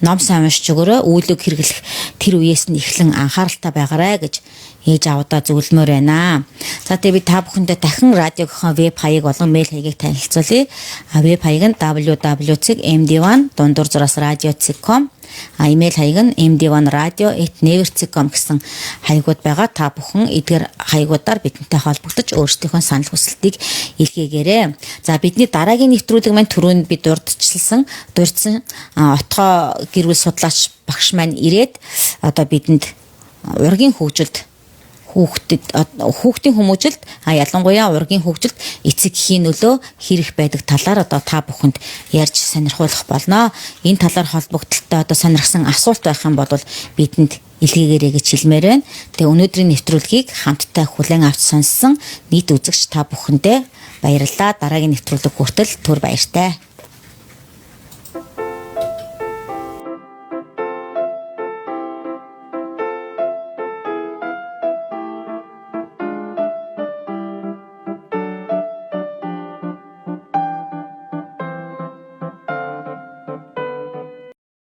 ном сайн уншиж өгөөрэй, үйл үг хэрэглэх тэр үеэс нь эхлэн анхааралтай байгаарай гэж ээж аавдаа зөвлөмөр байна. За тэгээ би та бүхэндээ дахин радиогийнхоо веб хаяг болон мэйл хаягийг танилцуулъя. Веб хаяг нь www.md1_radio.com, имэйл хаяг нь md1radio@never.com гэсэн хаягууд байгаа. Та бүхэн эдгээр хаягуудаар бидэнтэй холбогдож өөрсдийнхөө санал хүсэлтийг илгээгээрэй. За бидний дараагийн нэвтрүүлэг маань түрүүнд би дурдчихсан, дурдсан отгоо гэр бүл судлаач багш маань ирээд одоо бидэнд ургийн хөгжилд хүүхдийн хүмүүжилд ялангуяа ургийн хөгжилд эцэг эхийн нөлөө хэрэг байдаг талаар одоо та бүхэнд ярьж сонирхуулах болно. Энэ талаар холбогдлолтой одоо сонирхсан асуулт байх юм бол бидэнд илгээгээрэй гэж хэлмээр байна. Тэгээ өнөөдрийн нэвтрүүлгийг хамтдаа хүлээн авч сонссон нийт үзэгч та бүхэндээ баярлалаа. Дараагийн нэвтрүүлэг хүртэл түр баяртай.